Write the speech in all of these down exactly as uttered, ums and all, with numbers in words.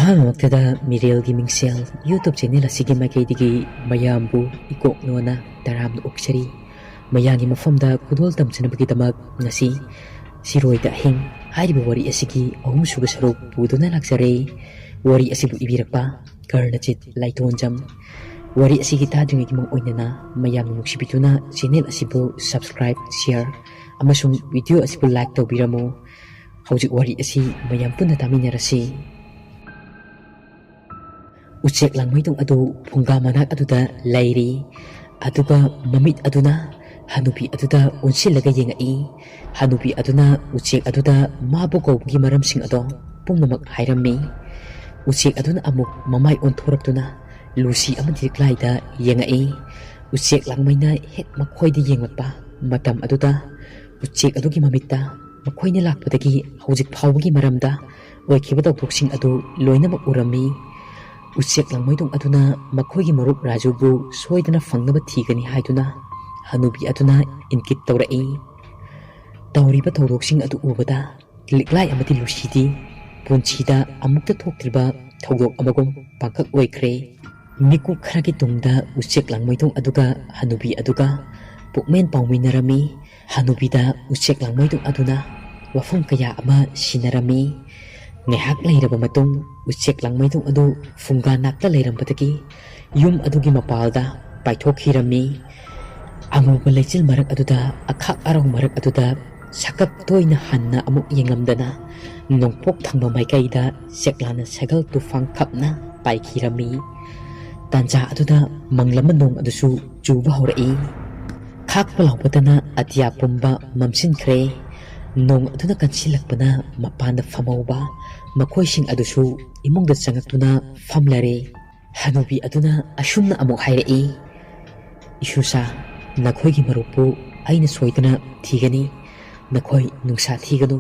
ꯑꯍꯥꯟꯕꯃꯛꯇꯗ ꯃꯤꯔꯦꯜꯒꯤ ꯃꯤꯡꯁꯦꯜ YouTube channel ꯑꯁꯤꯒꯤ ꯃꯥꯏꯀꯩꯗꯒꯤ ꯃꯌꯥꯝꯕꯨ ꯏꯀꯣꯛꯅꯣꯅ ꯇꯔꯥꯝꯅ ꯑꯣꯛꯆꯔꯤ꯫ ꯃꯌꯥꯝꯒꯤ ꯃꯐꯝꯗ ꯈꯨꯗꯣꯜ ꯇꯝꯖꯅꯕꯒꯤꯗꯃꯛ ꯉꯁꯤ ꯁꯤꯔꯣꯏꯗ ꯑꯍꯤꯡ ꯍꯥꯏꯔꯤꯕ ꯋꯥꯔꯤ ꯑꯁꯤꯒꯤ ꯑꯍꯨꯝꯁꯨꯕ ꯁꯔꯨꯛ ꯄꯨꯗꯨꯅ ꯂꯥꯛꯆꯔꯦ꯫ ꯋꯥꯔꯤ ꯑꯁꯤꯕꯨ ꯏꯕꯤꯔꯛꯄ ꯀꯔꯅꯖꯤꯠ ꯂꯥꯏꯇꯣꯟꯖꯝ꯫ ꯋꯥꯔꯤ ꯑꯁꯤꯒꯤ ꯇꯥꯗ꯭ꯔꯤꯉꯩꯒꯤ ꯃꯥꯡꯑꯣꯏꯅꯅ ꯃꯌꯥꯝꯅ ꯅꯨꯡꯁꯤꯕꯤꯗꯨꯅ ꯆꯦꯅꯦꯜ ꯑꯁꯤꯕꯨ subscribe, share ꯑꯃꯁꯨꯡ video ꯑꯁꯤꯕꯨ like ꯇꯧꯕꯤꯔꯝꯃꯨ꯫ ꯍꯧꯖꯤꯛ ꯋꯥꯔꯤ ꯑꯁꯤ ꯃꯌꯥꯝ ꯄꯨꯟꯅ ꯇꯥꯃꯤꯟꯅꯔꯁꯤ꯫ ꯎꯆꯦꯛ ꯂꯥꯡꯃꯩꯗꯣꯡ ꯑꯗꯨ ꯐꯨꯡꯒꯥ ꯃꯅꯥꯛ ꯑꯗꯨꯗ ꯂꯩꯔꯤ꯫ ꯑꯗꯨꯒ ꯃꯃꯤꯠ ꯑꯗꯨꯅ ꯍꯅꯨꯕꯤ ꯑꯗꯨꯗ ꯑꯣꯟꯁꯤꯜꯂꯒ ꯌꯦꯡꯉꯛꯏ꯫ ꯍꯅꯨꯕꯤ ꯑꯗꯨꯅ ꯎꯆꯦꯛ ꯑꯗꯨꯗ ꯃꯥꯕꯨ ꯀꯧꯕꯒꯤ ꯃꯔꯝꯁꯤꯡ ꯑꯗꯣ ꯄꯨꯝꯅꯃꯛ ꯍꯥꯏꯔꯝꯃꯤ꯫ ꯎꯆꯦꯛ ꯑꯗꯨꯅ ꯑꯃꯨꯛ ꯃꯃꯥꯏ ꯑꯣꯟꯊꯣꯔꯛꯇꯨꯅ ꯂꯨꯁꯤ ꯑꯃꯗꯤ ꯂꯤꯛꯂꯥꯏꯗ ꯌꯦꯡꯉꯛꯏ꯫ ꯎꯆꯦꯛ ꯂꯥꯡꯃꯩꯅ ꯍꯦꯛ ꯃꯈꯣꯏꯗ ꯌꯦꯡꯂꯛꯄ ꯃꯇꯝ ꯑꯗꯨꯗ ꯎꯆꯦꯛ ꯑꯗꯨꯒꯤ ꯃꯃꯤꯠꯇ ꯃꯈꯣꯏꯅ ꯂꯥꯛꯄꯗꯒꯤ ꯍꯧꯖꯤꯛ ꯐꯥꯎꯕꯒꯤ ꯃꯔꯝꯗ ꯑꯣꯏꯈꯤꯕ ꯊꯧꯗꯣꯛꯁꯤꯡ ꯑꯗꯨ ꯂꯣꯏꯅꯃꯛ ꯎꯔꯝꯃꯤ꯫ ꯎꯆꯦꯛ ꯂꯥꯡꯃꯩꯗꯣꯡ ꯑꯗꯨꯅ ꯃꯈꯣꯏꯒꯤ ꯃꯔꯨꯞ ꯔꯥꯖꯨꯕꯨ ꯁꯣꯏꯗꯅ ꯐꯪꯅꯕ ꯊꯤꯒꯅꯤ ꯍꯥꯏꯗꯨꯅ ꯍꯅꯨꯕꯤ ꯑꯗꯨꯅ ꯏꯪꯒꯤꯠ ꯇꯧꯔꯛꯏ꯫ ꯇꯧꯔꯤꯕ ꯊꯧꯗꯣꯛꯁꯤꯡ ꯑꯗꯨ ꯎꯕꯗ ꯂꯤꯛꯂꯥꯏ ꯑꯃꯗꯤ ꯂꯨꯁꯤꯗꯤ ꯄꯨꯟꯁꯤꯗ ꯑꯃꯨꯛꯇ ꯊꯣꯛꯇ꯭ꯔꯤꯕ ꯊꯧꯗꯣꯛ ꯑꯃꯒꯨꯝ ꯄꯥꯡꯈꯛ ꯑꯣꯏꯈ꯭ꯔꯦ꯫ ꯃꯤꯀꯨꯞ ꯈꯔꯒꯤ ꯇꯨꯡꯗ ꯎꯆꯦꯛ ꯂꯥꯡꯃꯩꯗꯣꯡ ꯑꯗꯨꯒ ꯍꯅꯨꯕꯤ ꯑꯗꯨꯒ ꯄꯨꯛꯃꯦꯟ ꯄꯥꯎꯃꯤꯟꯅꯔꯝꯃꯤ꯫ ꯍꯅꯨꯕꯤꯗ ꯎꯆꯦꯛ ꯂꯥꯡꯃꯩꯗꯣꯡ ꯑꯗꯨꯅ ꯋꯥꯐꯝ ꯀꯌꯥ ꯑꯃ ꯁꯤꯟꯅꯔꯝꯃꯤ꯫ ꯉꯥꯏꯍꯥꯛ ꯂꯩꯔꯕ ꯃꯇꯨꯡ ꯎꯆꯦꯛ ꯂꯥꯡꯃꯩꯗꯣꯡ ꯑꯗꯨ ꯐꯨꯡꯒꯥ ꯅꯥꯛꯇ ꯂꯩꯔꯝꯕꯗꯒꯤ ꯌꯨꯝ ꯑꯗꯨꯒꯤ ꯃꯄꯥꯜꯗ ꯄꯥꯏꯊꯣꯛꯈꯤꯔꯝꯃꯤ꯫ ꯑꯃꯨꯕ ꯂꯩꯆꯤꯜ ꯃꯔꯛ ꯑꯗꯨꯗ, ꯑꯈꯥꯛ ꯑꯔꯥꯎ ꯃꯔꯛ ꯑꯗꯨꯗ ꯁꯛꯀꯛ ꯇꯣꯏꯅ ꯍꯟꯅ ꯑꯃꯨꯛ ꯌꯦꯡꯂꯝꯗꯅ ꯅꯣꯡꯄꯣꯛ ꯊꯪꯕ ꯃꯥꯏꯀꯩꯗ ꯆꯦꯛꯂꯥꯅ ꯁꯦꯒꯜ ꯇꯨꯐꯥꯡ ꯈꯞꯅ ꯄꯥꯏꯈꯤꯔꯝꯃꯤ꯫ ꯇꯥꯟꯖꯥ ꯑꯗꯨꯗ ꯃꯪꯂꯝꯕ ꯅꯣꯡ ꯑꯗꯨꯁꯨ ꯆꯨꯕ ꯍꯧꯔꯛꯏ꯫ ꯈꯥꯛꯄ ꯂꯥꯎꯕꯇꯅ ꯑꯇꯤꯌꯥ ꯄꯨꯝꯕ ꯃꯝꯁꯤꯟꯈ꯭ꯔꯦ꯫ ꯅꯣꯡ ꯑꯗꯨꯅ ꯀꯟꯁꯤꯜꯂꯛꯄꯅ ꯃꯄꯥꯟꯗ ꯐꯝꯍꯧꯕ ꯃꯈꯣꯏꯁꯤꯡ ꯑꯗꯨꯁꯨ ꯏꯃꯨꯡꯗ ꯆꯪꯉꯛꯇꯨꯅ ꯐꯝꯂꯔꯦ꯫ ꯍꯅꯨꯕꯤ ꯑꯗꯨꯅ ꯑꯁꯨꯝꯅ ꯑꯃꯨꯛ ꯍꯥꯏꯔꯛꯏ, "ꯏꯁꯨꯁꯥ, ꯅꯈꯣꯏꯒꯤ ꯃꯔꯨꯞꯄꯨ ꯑꯩꯅ ꯁꯣꯏꯗꯅ ꯊꯤꯒꯅꯤ꯫ ꯅꯈꯣꯏ ꯅꯨꯡꯁꯥ ꯊꯤꯒꯅꯨ꯫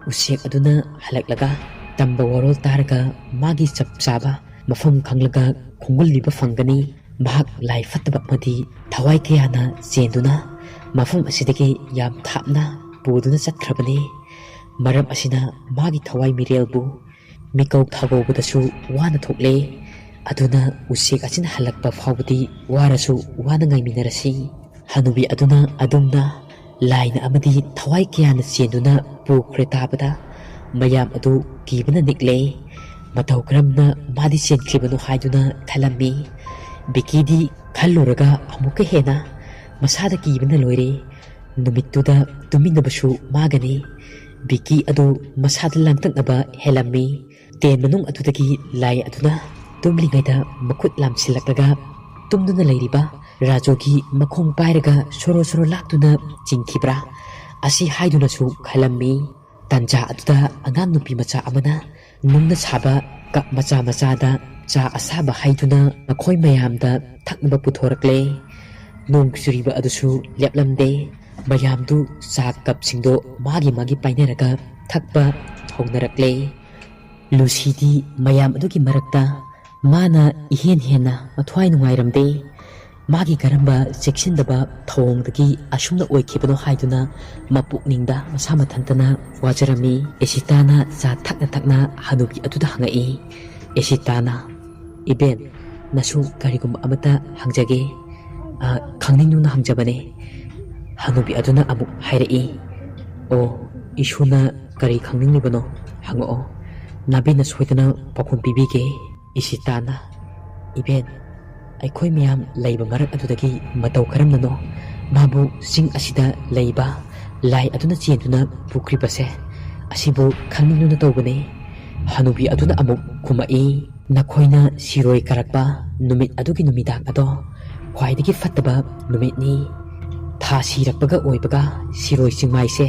ꯎꯆꯦꯛ ꯑꯗꯨꯅ ꯍꯜꯂꯛꯂꯒ ꯇꯝꯕ ꯋꯥꯔꯣꯜ ꯇꯥꯔꯒ ꯃꯥꯒꯤ ꯆꯞ ꯆꯥꯕ ꯃꯐꯝ ꯈꯪꯂꯒ ꯈꯣꯡꯒꯨꯜꯂꯤꯕ ꯐꯪꯒꯅꯤ꯫ ꯃꯍꯥꯛ ꯂꯥꯏ ꯐꯠꯇꯕ ꯑꯃꯗꯤ ꯊꯋꯥꯏ ꯀꯌꯥꯅ ꯆꯦꯟꯗꯨꯅ ꯃꯐꯝ ꯑꯁꯤꯗꯒꯤ ꯌꯥꯝ ꯊꯥꯞꯅ ꯄꯨꯗꯨꯅ ꯆꯠꯈ꯭ꯔꯕꯅꯤ꯫ ꯃꯔꯝ ꯑꯁꯤꯅ ꯃꯥꯒꯤ ꯊꯋꯥꯏ ꯃꯤꯔꯦꯜꯕꯨ ꯃꯤꯀꯧ ꯊꯥꯒꯧꯕꯗꯁꯨ ꯋꯥꯅ ꯊꯣꯛꯂꯦ꯫ ꯑꯗꯨꯅ ꯎꯆꯦꯛ ꯑꯁꯤꯅ ꯍꯜꯂꯛꯄ ꯐꯥꯎꯕꯗꯤ ꯋꯥꯔꯁꯨ ꯋꯥꯅ ꯉꯥꯏꯃꯤꯟꯅꯔꯁꯤ꯫ ꯍꯅꯨꯕꯤ ꯑꯗꯨꯅ ꯑꯗꯨꯝꯅ ꯂꯥꯏꯅ ꯑꯃꯗꯤ ꯊꯋꯥꯏ ꯀꯌꯥꯅ ꯆꯦꯟꯗꯨꯅ ꯄꯨꯈ꯭ꯔꯦ ꯇꯥꯕꯗ ꯃꯌꯥꯝ ꯑꯗꯨ ꯀꯤꯕꯅ ꯅꯤꯛꯂꯦ꯫ ꯃꯇꯧ ꯀꯔꯝꯅ ꯃꯥꯗꯤ ꯆꯦꯟꯈ꯭ꯔꯤꯕꯅꯣ ꯍꯥꯏꯗꯨꯅ ꯈꯜꯂꯝꯃꯤ꯫ ꯕꯤꯀꯤꯗꯤ ꯈꯜꯂꯨꯔꯒ ꯑꯃꯨꯛꯀ ꯍꯦꯟꯅ ꯃꯁꯥꯗ ꯀꯤꯕꯅ ꯂꯣꯏꯔꯦ꯫ ꯅꯨꯃꯤꯠꯇꯨꯗ ꯇꯨꯝꯃꯤꯟꯅꯕꯁꯨ ꯃꯥꯒꯅꯤ꯫ ꯕꯤꯀꯤ ꯑꯗꯨ ꯃꯁꯥꯗ ꯂꯥꯡꯇꯛꯅꯕ ꯍꯦꯜꯂꯝꯃꯤ꯫ ꯇꯦꯟ ꯃꯅꯨꯡ ꯑꯗꯨꯗꯒꯤ ꯂꯥꯏ ꯑꯗꯨꯅ ꯇꯨꯝꯂꯤꯉꯩꯗ ꯃꯈꯨꯠ ꯂꯥꯝꯁꯤꯜꯂꯛꯂꯒ ꯇꯨꯝꯗꯨꯅ ꯂꯩꯔꯤꯕ ꯔꯥꯖꯨꯒꯤ ꯃꯈꯣꯡ ꯄꯥꯏꯔꯒ ꯁꯣꯔꯣ ꯁꯣꯔꯣ ꯂꯥꯛꯇꯨꯅ ꯆꯤꯡꯈꯤꯕ꯭ꯔꯥ? ꯑꯁꯤ ꯍꯥꯏꯗꯨꯅꯁꯨ ꯈꯜꯂꯝꯃꯤ꯫ ꯇꯟꯖꯥ ꯑꯗꯨꯗ ꯑꯉꯥꯡ ꯅꯨꯄꯤ ꯃꯆꯥ ꯑꯃꯅ ꯅꯨꯡꯅ ꯁꯥꯕ ꯀꯞ ꯃꯆꯥ ꯃꯆꯥꯗ ꯆꯥ ꯑꯁꯥꯕ ꯍꯩꯗꯨꯅ ꯃꯈꯣꯏ ꯃꯌꯥꯝꯗ ꯊꯛꯅꯕ ꯄꯨꯊꯣꯔꯛꯂꯦ꯫ ꯅꯣꯡ ꯆꯨꯔꯤꯕ ꯑꯗꯨꯁꯨ ꯂꯦꯞꯂꯝꯗꯦ꯫ ꯃꯌꯥꯝꯗꯨ ꯆꯥ ꯀꯞꯁꯤꯡꯗꯣ ꯃꯥꯒꯤ ꯃꯥꯒꯤ ꯄꯥꯏꯅꯔꯒ ꯊꯛꯄ ꯍꯧꯅꯔꯛꯂꯦ꯫ ꯂꯨꯁꯤꯗꯤ ꯃꯌꯥꯝ ꯑꯗꯨꯒꯤ ꯃꯔꯛꯇ ꯃꯥꯅ ꯏꯍꯦꯟ ꯍꯦꯟꯅ ꯃꯊ꯭ꯋꯥꯏ ꯅꯨꯡꯉꯥꯏꯔꯝꯗꯦ꯫ ꯃꯥꯒꯤ ꯀꯔꯝꯕ ꯆꯦꯛꯁꯤꯟꯗꯕ ꯊꯧꯑꯣꯡꯗꯒꯤ ꯑꯁꯨꯝꯅ ꯑꯣꯏꯈꯤꯕꯅꯣ ꯍꯥꯏꯗꯨꯅ ꯃꯄꯨꯛꯅꯤꯡꯗ ꯃꯁꯥ ꯃꯊꯟꯇꯅ ꯋꯥꯖꯔꯝꯃꯤ꯫ ꯑꯦꯁꯤꯇꯥꯅ ꯆꯥ ꯊꯛꯅ ꯊꯛꯅ ꯍꯅꯨꯕꯤ ꯑꯗꯨꯗ ꯍꯪꯉꯛꯏ꯫ ꯑꯦꯁꯤꯇꯥꯅ, "ꯏꯕꯦꯟ, ꯅꯁꯨ ꯀꯔꯤꯒꯨꯝꯕ ꯑꯃꯠꯇ ꯍꯪꯖꯒꯦ꯫ ꯑ, ꯈꯪꯅꯤꯡꯗꯨꯅ ꯍꯪꯖꯕꯅꯦ꯫" ꯍꯅꯨꯕꯤ ꯑꯗꯨꯅ ꯑꯃꯨꯛ ꯍꯥꯏꯔꯛꯏ, "ꯑꯣ, ꯏꯁꯨꯅ ꯀꯔꯤ ꯈꯪꯅꯤꯡꯂꯤꯕꯅꯣ? ꯍꯪꯉꯛꯑꯣ꯫ ꯅꯥꯕꯦꯟꯅ ꯁꯣꯏꯗꯅ ꯄꯥꯎꯈꯨꯝ ꯄꯤꯕꯤꯒꯦ꯫" ꯏꯁꯤꯇꯥꯅ, "ꯏꯕꯦꯟ, ꯑꯩꯈꯣꯏ ꯃꯌꯥꯝ ꯂꯩꯕ ꯃꯔꯛ ꯑꯗꯨꯗꯒꯤ ꯃꯇꯧ ꯀꯔꯝꯅꯅꯣ ꯃꯥꯕꯨ ꯆꯤꯡ ꯑꯁꯤꯗ ꯂꯩꯕ ꯂꯥꯏ ꯑꯗꯨꯅ ꯆꯦꯟꯗꯨꯅ ꯄꯨꯈ꯭ꯔꯤꯕꯁꯦ, ꯑꯁꯤꯕꯨ ꯈꯪꯅꯤꯡꯗꯨꯅ ꯇꯧꯕꯅꯦ꯫" ꯍꯅꯨꯕꯤ ꯑꯗꯨꯅ ꯑꯃꯨꯛ ꯈꯨꯝꯃꯛꯏ, "ꯅꯈꯣꯏꯅ ꯁꯤꯔꯣꯏ ꯀꯥꯔꯛꯄ ꯅꯨꯃꯤꯠ ꯑꯗꯨꯒꯤ ꯅꯨꯃꯤꯗꯥꯡ ꯑꯗꯣ ꯈ꯭ꯋꯥꯏꯗꯒꯤ ꯐꯠꯇꯕ ꯅꯨꯃꯤꯠꯅꯤ꯫ ꯊꯥ ꯁꯤꯔꯛꯄꯒ ꯑꯣꯏꯕꯒ ꯁꯤꯔꯣꯏ ꯆꯤꯡꯃꯥꯏꯁꯦ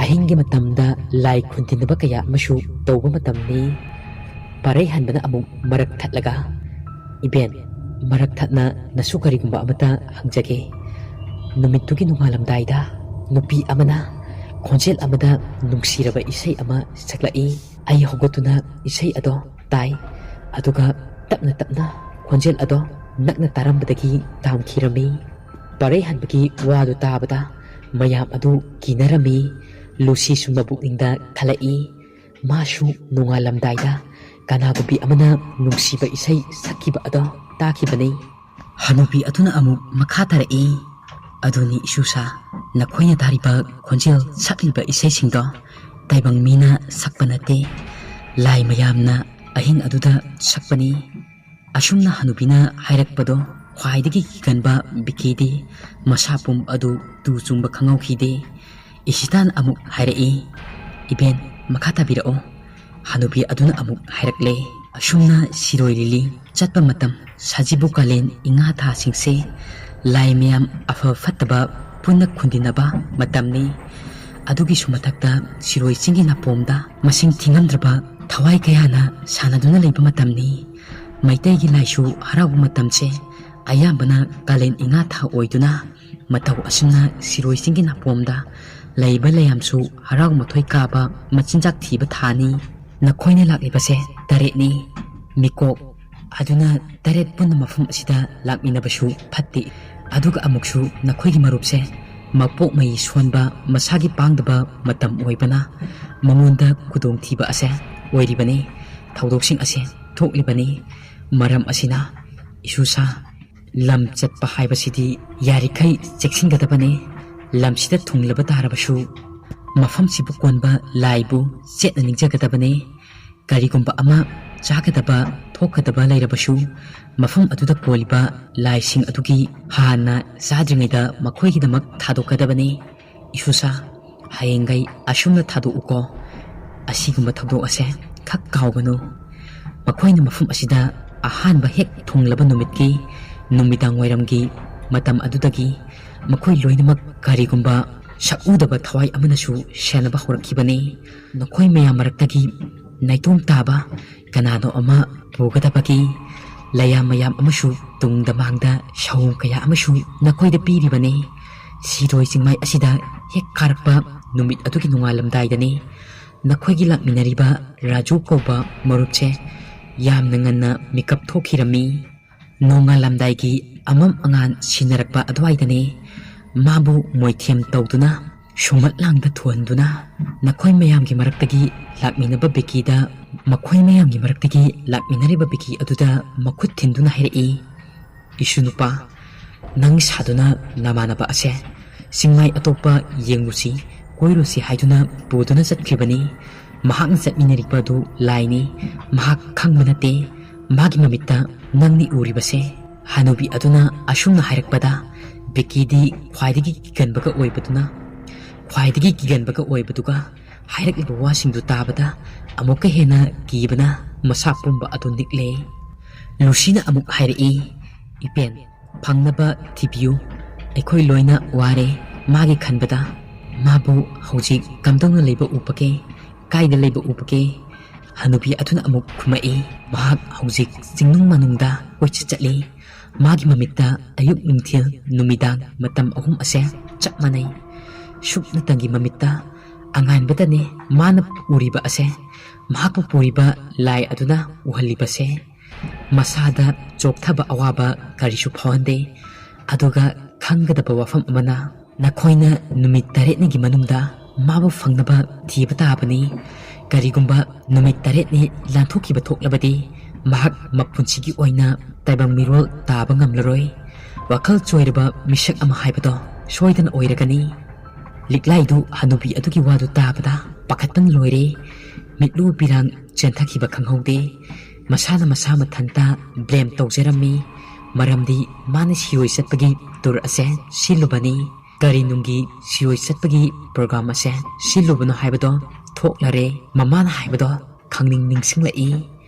ꯑꯍꯤꯡꯒꯤ ꯃꯇꯝꯗ ꯂꯥꯏ ꯈꯨꯟꯇꯤꯟꯅꯕ ꯀꯌꯥ ꯑꯃꯁꯨ ꯇꯧꯕ ꯃꯇꯝꯅꯤ꯫" ꯄꯥꯔꯩ ꯍꯟꯕꯅ ꯑꯃꯨꯛ ꯃꯔꯛ ꯊꯠꯂꯒ, "ꯏꯕꯦꯟ, ꯃꯔꯛ ꯊꯠꯅ ꯅꯁꯨ ꯀꯔꯤꯒꯨꯝꯕ ꯑꯃꯇ ꯍꯪꯖꯒꯦ꯫ ꯅꯨꯃꯤꯠꯇꯨꯒꯤ ꯅꯣꯡꯉꯥꯜꯂꯝꯗꯥꯏꯗ ꯅꯨꯄꯤ ꯑꯃꯅ ꯈꯣꯟꯖꯦꯜ ꯑꯃꯗ ꯅꯨꯡꯁꯤꯔꯕ ꯏꯁꯩ ꯑꯃ ꯁꯛꯂꯛꯏ꯫ ꯑꯩ ꯍꯧꯒꯠꯇꯨꯅ ꯏꯁꯩ ꯑꯗꯣ ꯇꯥꯏ꯫ ꯑꯗꯨꯒ ꯇꯞꯅ ꯇꯞꯅ ꯈꯣꯟꯖꯦꯜ ꯑꯗꯣ ꯅꯛꯅ ꯇꯥꯔꯝꯕꯗꯒꯤ ꯇꯥꯝꯈꯤꯔꯝꯃꯤ꯫" ꯄꯥꯔꯩ ꯍꯟꯕꯒꯤ ꯋꯥꯗꯨ ꯇꯥꯕꯗ ꯃꯌꯥꯝ ꯑꯗꯨ ꯀꯤꯅꯔꯝꯃꯤ꯫ ꯂꯨꯁꯤꯁꯨ ꯃꯕꯨꯛꯅꯤꯡꯗ ꯈꯜꯂꯛꯏ, ꯃꯥꯁꯨ ꯅꯣꯡꯉꯥꯜꯂꯝꯗꯥꯏꯗ ꯀꯅꯥꯒꯨꯝꯕꯤ ꯑꯃꯅ ꯅꯨꯡꯁꯤꯕ ꯏꯁꯩ ꯁꯛꯈꯤꯕ ꯑꯗꯣ ꯇꯥꯈꯤꯕꯅꯤ꯫ ꯍꯅꯨꯕꯤ ꯑꯗꯨꯅ ꯑꯃꯨꯛ ꯃꯈꯥ ꯇꯥꯔꯛꯏ, "ꯑꯗꯨꯅꯤ ꯏꯁꯨꯁꯥ, ꯅꯈꯣꯏꯅ ꯇꯥꯔꯤꯕ ꯈꯣꯟꯖꯦꯜ, ꯁꯛꯂꯤꯕ ꯏꯁꯩꯁꯤꯡꯗꯣ ꯇꯥꯏꯕꯪ ꯃꯤꯅ ꯁꯛꯄ ꯅꯠꯇꯦ, ꯂꯥꯏ ꯃꯌꯥꯝꯅ ꯑꯍꯤꯡ ꯑꯗꯨꯗ ꯁꯛꯄꯅꯤ꯫" ꯑꯁꯨꯝꯅ ꯍꯅꯨꯕꯤꯅ ꯍꯥꯏꯔꯛꯄꯗꯣ ꯈ꯭ꯋꯥꯏꯗꯒꯤ ꯀꯤꯒꯟꯕ ꯕꯤꯀꯤꯗꯤ ꯃꯁꯥ ꯄꯨꯝ ꯑꯗꯨ ꯇꯨ ꯆꯨꯡꯕ ꯈꯪꯍꯧꯈꯤꯗꯦ꯫ ꯏꯁꯤꯇꯥꯅ ꯑꯃꯨꯛ ꯍꯥꯏꯔꯛꯏ, "ꯏꯕꯦꯟ, ꯃꯈꯥ ꯇꯥꯕꯤꯔꯛꯑꯣ꯫" ꯍꯅꯨꯕꯤ ꯑꯗꯨꯅ ꯑꯃꯨꯛ ꯍꯥꯏꯔꯛꯂꯦ, "ꯑꯁꯨꯝꯅ ꯁꯤꯔꯣꯏ ꯂꯤꯂꯤ ꯆꯠꯄ ꯃꯇꯝ, ꯁꯖꯤꯕꯨ ꯀꯥꯂꯦꯟ ꯏꯉꯥ ꯊꯥꯁꯤꯡꯁꯦ ꯂꯥꯏ ꯃꯌꯥꯝ ꯑꯐ ꯐꯠꯇꯕ ꯄꯨꯟꯅ ꯈꯨꯟꯗꯤꯟꯅꯕ ꯃꯇꯝꯅꯤ꯫ ꯑꯗꯨꯒꯤꯁꯨ ꯃꯊꯛꯇ ꯁꯤꯔꯣꯏ ꯆꯤꯡꯒꯤ ꯅꯥꯄꯣꯝꯗ ꯃꯁꯤꯡ ꯊꯤꯉꯝꯗ꯭ꯔꯕ ꯊꯋꯥꯏ ꯀꯌꯥꯅ ꯁꯥꯟꯅꯗꯨꯅ ꯂꯩꯕ ꯃꯇꯝꯅꯤ꯫ ꯃꯩꯇꯩꯒꯤ ꯂꯥꯏꯁꯨ ꯍꯔꯥꯎꯕ ꯃꯇꯝꯁꯦ ꯑꯌꯥꯝꯕꯅ ꯀꯥꯂꯦꯟ ꯏꯉꯥ ꯊꯥ ꯑꯣꯏꯗꯨꯅ ꯃꯇꯧ ꯑꯁꯨꯝꯅ ꯁꯤꯔꯣꯏ ꯆꯤꯡꯒꯤ ꯅꯥꯄꯣꯝꯗ ꯂꯩꯕ ꯂꯩꯌꯥꯝꯁꯨ ꯍꯔꯥꯎ ꯃꯊꯣꯏ ꯀꯥꯕ ꯃꯆꯤꯟꯖꯥꯛ ꯊꯤꯕ ꯊꯥꯅꯤ꯫ ꯅꯈꯣꯏꯅ ꯂꯥꯛꯂꯤꯕꯁꯦ ꯇꯔꯦꯠꯅꯤ꯫ ꯃꯤꯀꯣꯛ ꯑꯗꯨꯅ ꯇꯔꯦꯠ ꯄꯨꯟꯅ ꯃꯐꯝ ꯑꯁꯤꯗ ꯂꯥꯛꯃꯤꯟꯅꯕꯁꯨ ꯐꯠꯇꯦ꯫ ꯑꯗꯨꯒ ꯑꯃꯨꯛꯁꯨ ꯅꯈꯣꯏꯒꯤ ꯃꯔꯨꯞꯁꯦ ꯃꯄꯣꯛ ꯃꯍꯩ ꯁꯣꯟꯕ, ꯃꯁꯥꯒꯤ ꯄꯥꯡꯗꯕ ꯃꯇꯝ ꯑꯣꯏꯕꯅ ꯃꯉꯣꯟꯗ ꯈꯨꯗꯣꯡꯊꯤꯕ ꯑꯁꯦ ꯑꯣꯏꯔꯤꯕꯅꯤ꯫ ꯊꯧꯗꯣꯛꯁꯤꯡ ꯑꯁꯦ ꯊꯣꯛꯂꯤꯕꯅꯤ꯫ ꯃꯔꯝ ꯑꯁꯤꯅ ꯏꯁꯨꯁꯥ, ꯂꯝ ꯆꯠꯄ ꯍꯥꯏꯕꯁꯤꯗꯤ ꯌꯥꯔꯤꯈꯩ ꯆꯦꯛꯁꯤꯟꯒꯗꯕꯅꯤ꯫ ꯂꯝꯁꯤꯗ ꯊꯨꯡꯂꯕ ꯇꯥꯔꯕꯁꯨ ꯃꯐꯝꯁꯤꯕꯨ ꯀꯣꯟꯕ ꯂꯥꯏꯕꯨ ꯆꯦꯠꯅ ꯅꯤꯡꯖꯒꯗꯕꯅꯤ꯫ ꯀꯔꯤꯒꯨꯝꯕ ꯑꯃ ꯆꯥꯒꯗꯕ, ꯊꯣꯛꯀꯗꯕ ꯂꯩꯔꯕꯁꯨ ꯃꯐꯝ ꯑꯗꯨꯗ ꯀꯣꯜꯂꯤꯕ ꯂꯥꯏꯁꯤꯡ ꯑꯗꯨꯒꯤ ꯍꯥꯟꯅ ꯆꯥꯗ꯭ꯔꯤꯉꯩꯗ ꯃꯈꯣꯏꯒꯤꯗꯃꯛ ꯊꯥꯗꯣꯛꯀꯗꯕꯅꯤ꯫ ꯏꯁꯨꯁꯥ, ꯍꯌꯦꯡꯒꯩ ꯑꯁꯨꯝꯅ ꯊꯥꯗꯣꯛꯎꯀꯣ꯫ ꯑꯁꯤꯒꯨꯝꯕ ꯊꯧꯗꯣꯛ ꯑꯁꯦ ꯈꯛ ꯀꯥꯎꯒꯅꯨ꯫ ꯃꯈꯣꯏꯅ ꯃꯐꯝ ꯑꯁꯤꯗ ꯑꯍꯥꯟꯕ ꯍꯦꯛ ꯊꯨꯡꯂꯕ ꯅꯨꯃꯤꯠꯀꯤ ꯅꯨꯃꯤꯗꯥꯡ ꯋꯥꯏꯔꯝꯒꯤ ꯃꯇꯝ ꯑꯗꯨꯗꯒꯤ ꯃꯈꯣꯏ ꯂꯣꯏꯅꯃꯛ ꯀꯔꯤꯒꯨꯝꯕ ꯁꯛꯎꯗꯕ ꯊꯋꯥꯏ ꯑꯃꯅꯁꯨ ꯁꯦꯟꯅꯕ ꯍꯧꯔꯛꯈꯤꯕꯅꯤ꯫ ꯅꯈꯣꯏ ꯃꯌꯥꯝ ꯃꯔꯛꯇꯒꯤ ꯅꯥꯏꯇꯣꯝ ꯇꯥꯕ ꯀꯅꯥꯅꯣ ꯑꯃ ꯄꯨꯒꯗꯕꯒꯤ ꯂꯌꯥ ꯃꯌꯥꯝ ꯑꯃꯁꯨ ꯇꯨꯡꯗ ꯃꯥꯡꯗ ꯁꯑꯣꯡ ꯀꯌꯥ ꯑꯃꯁꯨ ꯅꯈꯣꯏꯗ ꯄꯤꯔꯤꯕꯅꯤ꯫ ꯁꯤꯔꯣꯏ ꯆꯤꯡꯃꯥꯏ ꯑꯁꯤꯗ ꯍꯦꯛ ꯀꯥꯔꯛꯄ ꯅꯨꯃꯤꯠ ꯑꯗꯨꯒꯤ ꯅꯣꯡꯉꯥꯜꯂꯝꯗꯥꯏꯗꯅꯤ ꯅꯈꯣꯏꯒꯤ ꯂꯥꯛꯃꯤꯟꯅꯔꯤꯕ ꯔꯥꯖꯨ ꯀꯧꯕ ꯃꯔꯨꯞꯁꯦ ꯌꯥꯝꯅ ꯉꯟꯅ ꯃꯤꯀꯞ ꯊꯣꯛꯈꯤꯔꯝꯃꯤ꯫ ꯅꯣꯡꯉꯥꯜꯂꯝꯗꯥꯏꯒꯤ ꯑꯃꯝ ꯑꯉꯥꯟ ꯁꯤꯟꯅꯔꯛꯄ ꯑꯗꯨꯋꯥꯏꯗꯅꯤ ꯃꯥꯕꯨ ꯃꯣꯏꯊꯦꯝ ꯇꯧꯗꯨꯅ ꯁꯨꯝꯍꯠ ꯂꯥꯡꯗ ꯊꯨꯍꯟꯗꯨꯅ ꯅꯈꯣꯏ ꯃꯌꯥꯝꯒꯤ ꯃꯔꯛꯇꯒꯤ ꯂꯥꯛꯃꯤꯟꯅꯕ ꯕꯤꯀꯤꯗ, ꯃꯈꯣꯏ ꯃꯌꯥꯝꯒꯤ ꯃꯔꯛꯇꯒꯤ ꯂꯥꯛꯃꯤꯟꯅꯔꯤꯕ ꯕꯤꯀꯤ ꯑꯗꯨꯗ ꯃꯈꯨꯠ ꯊꯤꯟꯗꯨꯅ ꯍꯥꯏꯔꯛꯏ, "ꯏꯁꯨ ꯅꯨꯄꯥ, ꯅꯪ ꯁꯥꯗꯨꯅ ꯅꯃꯥꯟꯅꯕ ꯑꯁꯦ ꯆꯤꯡꯃꯥꯏ ꯑꯇꯣꯞꯄ ꯌꯦꯡꯂꯨꯁꯤ, ꯀꯣꯏꯔꯨꯁꯤ ꯍꯥꯏꯗꯨꯅ ꯄꯨꯗꯨꯅ ꯆꯠꯈ꯭ꯔꯤꯕꯅꯤ꯫ ꯃꯍꯥꯛꯅ ꯆꯠꯃꯤꯟꯅꯔꯤꯕ ꯑꯗꯨ ꯂꯥꯏꯅꯤ꯫ ꯃꯍꯥꯛ ꯈꯪꯕ ꯅꯠꯇꯦ꯫ ꯃꯥꯒꯤ ꯃꯃꯤꯠꯇ ꯅꯪꯅꯤ ꯎꯔꯤꯕꯁꯦ꯫" ꯍꯅꯨꯕꯤ ꯑꯗꯨꯅ ꯑꯁꯨꯝꯅ ꯍꯥꯏꯔꯛꯄꯗ ꯕꯤꯀꯤꯗꯤ ꯈ꯭ꯋꯥꯏꯗꯒꯤ ꯀꯤꯒꯟꯕꯒ ꯑꯣꯏꯕꯗꯨꯅ, ꯈ꯭ꯋꯥꯏꯗꯒꯤ ꯀꯤꯒꯟꯕꯒ ꯑꯣꯏꯕꯗꯨꯒ ꯍꯥꯏꯔꯛꯂꯤꯕ ꯋꯥꯁꯤꯡꯗꯨ ꯇꯥꯕꯗ ꯑꯃꯨꯛꯀ ꯍꯦꯟꯅ ꯀꯤꯕꯅ ꯃꯁꯥ ꯄꯨꯝꯕ ꯑꯗꯨ ꯅꯤꯛꯂꯦ꯫ ꯂꯨꯁꯤꯅ ꯑꯃꯨꯛ ꯍꯥꯏꯔꯛꯏ, "ꯏꯄꯦꯟ, ꯐꯪꯅꯕ ꯊꯤꯕꯤꯌꯨ꯫ ꯑꯩꯈꯣꯏ ꯂꯣꯏꯅ ꯋꯥꯔꯦ ꯃꯥꯒꯤ ꯈꯟꯕꯗ꯫ ꯃꯥꯕꯨ ꯍꯧꯖꯤꯛ ꯀꯝꯗꯧꯅ ꯂꯩꯕ ꯎꯕꯒꯦ? ꯀꯥꯏꯗ ꯂꯩꯕ ꯎꯕꯒꯦ?" ꯍꯅꯨꯕꯤ ꯑꯗꯨꯅ ꯑꯃꯨꯛ ꯈꯨꯝꯃꯛꯏ, "ꯃꯍꯥꯛ ꯍꯧꯖꯤꯛ ꯆꯤꯡꯅꯨꯡ ꯃꯅꯨꯡꯗ ꯀꯣꯏꯆꯠ ꯆꯠꯂꯤ꯫ ꯃꯥꯒꯤ ꯃꯃꯤꯠꯇ ꯑꯌꯨꯛ, ꯅꯨꯡꯊꯤꯜ, ꯅꯨꯃꯤꯗꯥꯡ ꯃꯇꯝ ꯑꯍꯨꯝ ꯑꯁꯦ ꯆꯞ ꯃꯥꯟꯅꯩ꯫ ꯁꯨꯞꯅꯇꯪꯒꯤ ꯃꯃꯤꯠꯇ ꯑꯉꯥꯟꯕꯗꯅꯦ ꯃꯥꯅ ꯎꯔꯤꯕ ꯑꯁꯦ꯫ ꯃꯍꯥꯛꯄꯨ ꯄꯨꯔꯤꯕ ꯂꯥꯏ ꯑꯗꯨꯅ ꯎꯍꯜꯂꯤꯕꯁꯦ꯫ ꯃꯁꯥꯗ ꯆꯣꯛꯊꯕ ꯑꯋꯥꯕ ꯀꯔꯤꯁꯨ ꯐꯥꯎꯍꯟꯗꯦ꯫ ꯑꯗꯨꯒ ꯈꯪꯒꯗꯕ ꯋꯥꯐꯝ ꯑꯃꯅ, ꯅꯈꯣꯏꯅ ꯅꯨꯃꯤꯠ ꯇꯔꯦꯠꯅꯤꯒꯤ ꯃꯅꯨꯡꯗ ꯃꯥꯕꯨ ꯐꯪꯅꯕ ꯊꯤꯕ ꯇꯥꯕꯅꯤ꯫ ꯀꯔꯤꯒꯨꯝꯕ ꯅꯨꯃꯤꯠ ꯇꯔꯦꯠꯅꯤ ꯂꯥꯟꯊꯣꯛꯈꯤꯕ ꯊꯣꯛꯂꯕꯗꯤ ꯃꯍꯥꯛ ꯃꯄꯨꯟꯁꯤꯒꯤ ꯑꯣꯏꯅ ꯇꯥꯏꯕꯪ ꯃꯤꯔꯣꯜ ꯇꯥꯕ ꯉꯝꯂꯔꯣꯏ꯫ ꯋꯥꯈꯜ ꯆꯣꯏꯔꯕ ꯃꯤꯁꯛ ꯑꯃ ꯍꯥꯏꯕꯗꯣ ꯁꯣꯏꯗꯅ ꯑꯣꯏꯔꯒꯅꯤ꯫" ꯂꯤꯛꯂꯥꯏꯗꯨ ꯍꯅꯨꯕꯤ ꯑꯗꯨꯒꯤ ꯋꯥꯗꯨ ꯇꯥꯕꯗ ꯄꯥꯈꯠꯄꯅ ꯂꯣꯏꯔꯦ꯫ ꯃꯤꯠꯂꯨ ꯄꯤꯔꯥꯡ ꯆꯦꯟꯊꯈꯤꯕ ꯈꯪꯍꯧꯗꯦ꯫ ꯃꯁꯥꯅ ꯃꯁꯥ ꯃꯊꯟꯇ ꯕ꯭ꯂꯦꯝ ꯇꯧꯖꯔꯝꯃꯤ꯫ ꯃꯔꯝꯗꯤ ꯃꯥꯅ ꯁꯤꯔꯣꯏ ꯆꯠꯄꯒꯤ ꯇꯨꯔ ꯑꯁꯦ ꯁꯤꯜꯂꯨꯕꯅꯤ꯫ ꯀꯔꯤ ꯅꯨꯡꯒꯤ ꯁꯤꯔꯣꯏ ꯆꯠꯄꯒꯤ ꯄ꯭ꯔꯣꯒ꯭ꯔꯥꯝ ꯑꯁꯦ ꯁꯤꯜꯂꯨꯕꯅꯣ ꯍꯥꯏꯕꯗꯣ ꯊꯣꯛꯂꯔꯦ꯫ ꯃꯃꯥꯅ ꯍꯥꯏꯕꯗꯣ ꯈꯪꯅꯤꯡ ꯅꯤꯡꯁꯤꯡꯂꯛꯏ꯫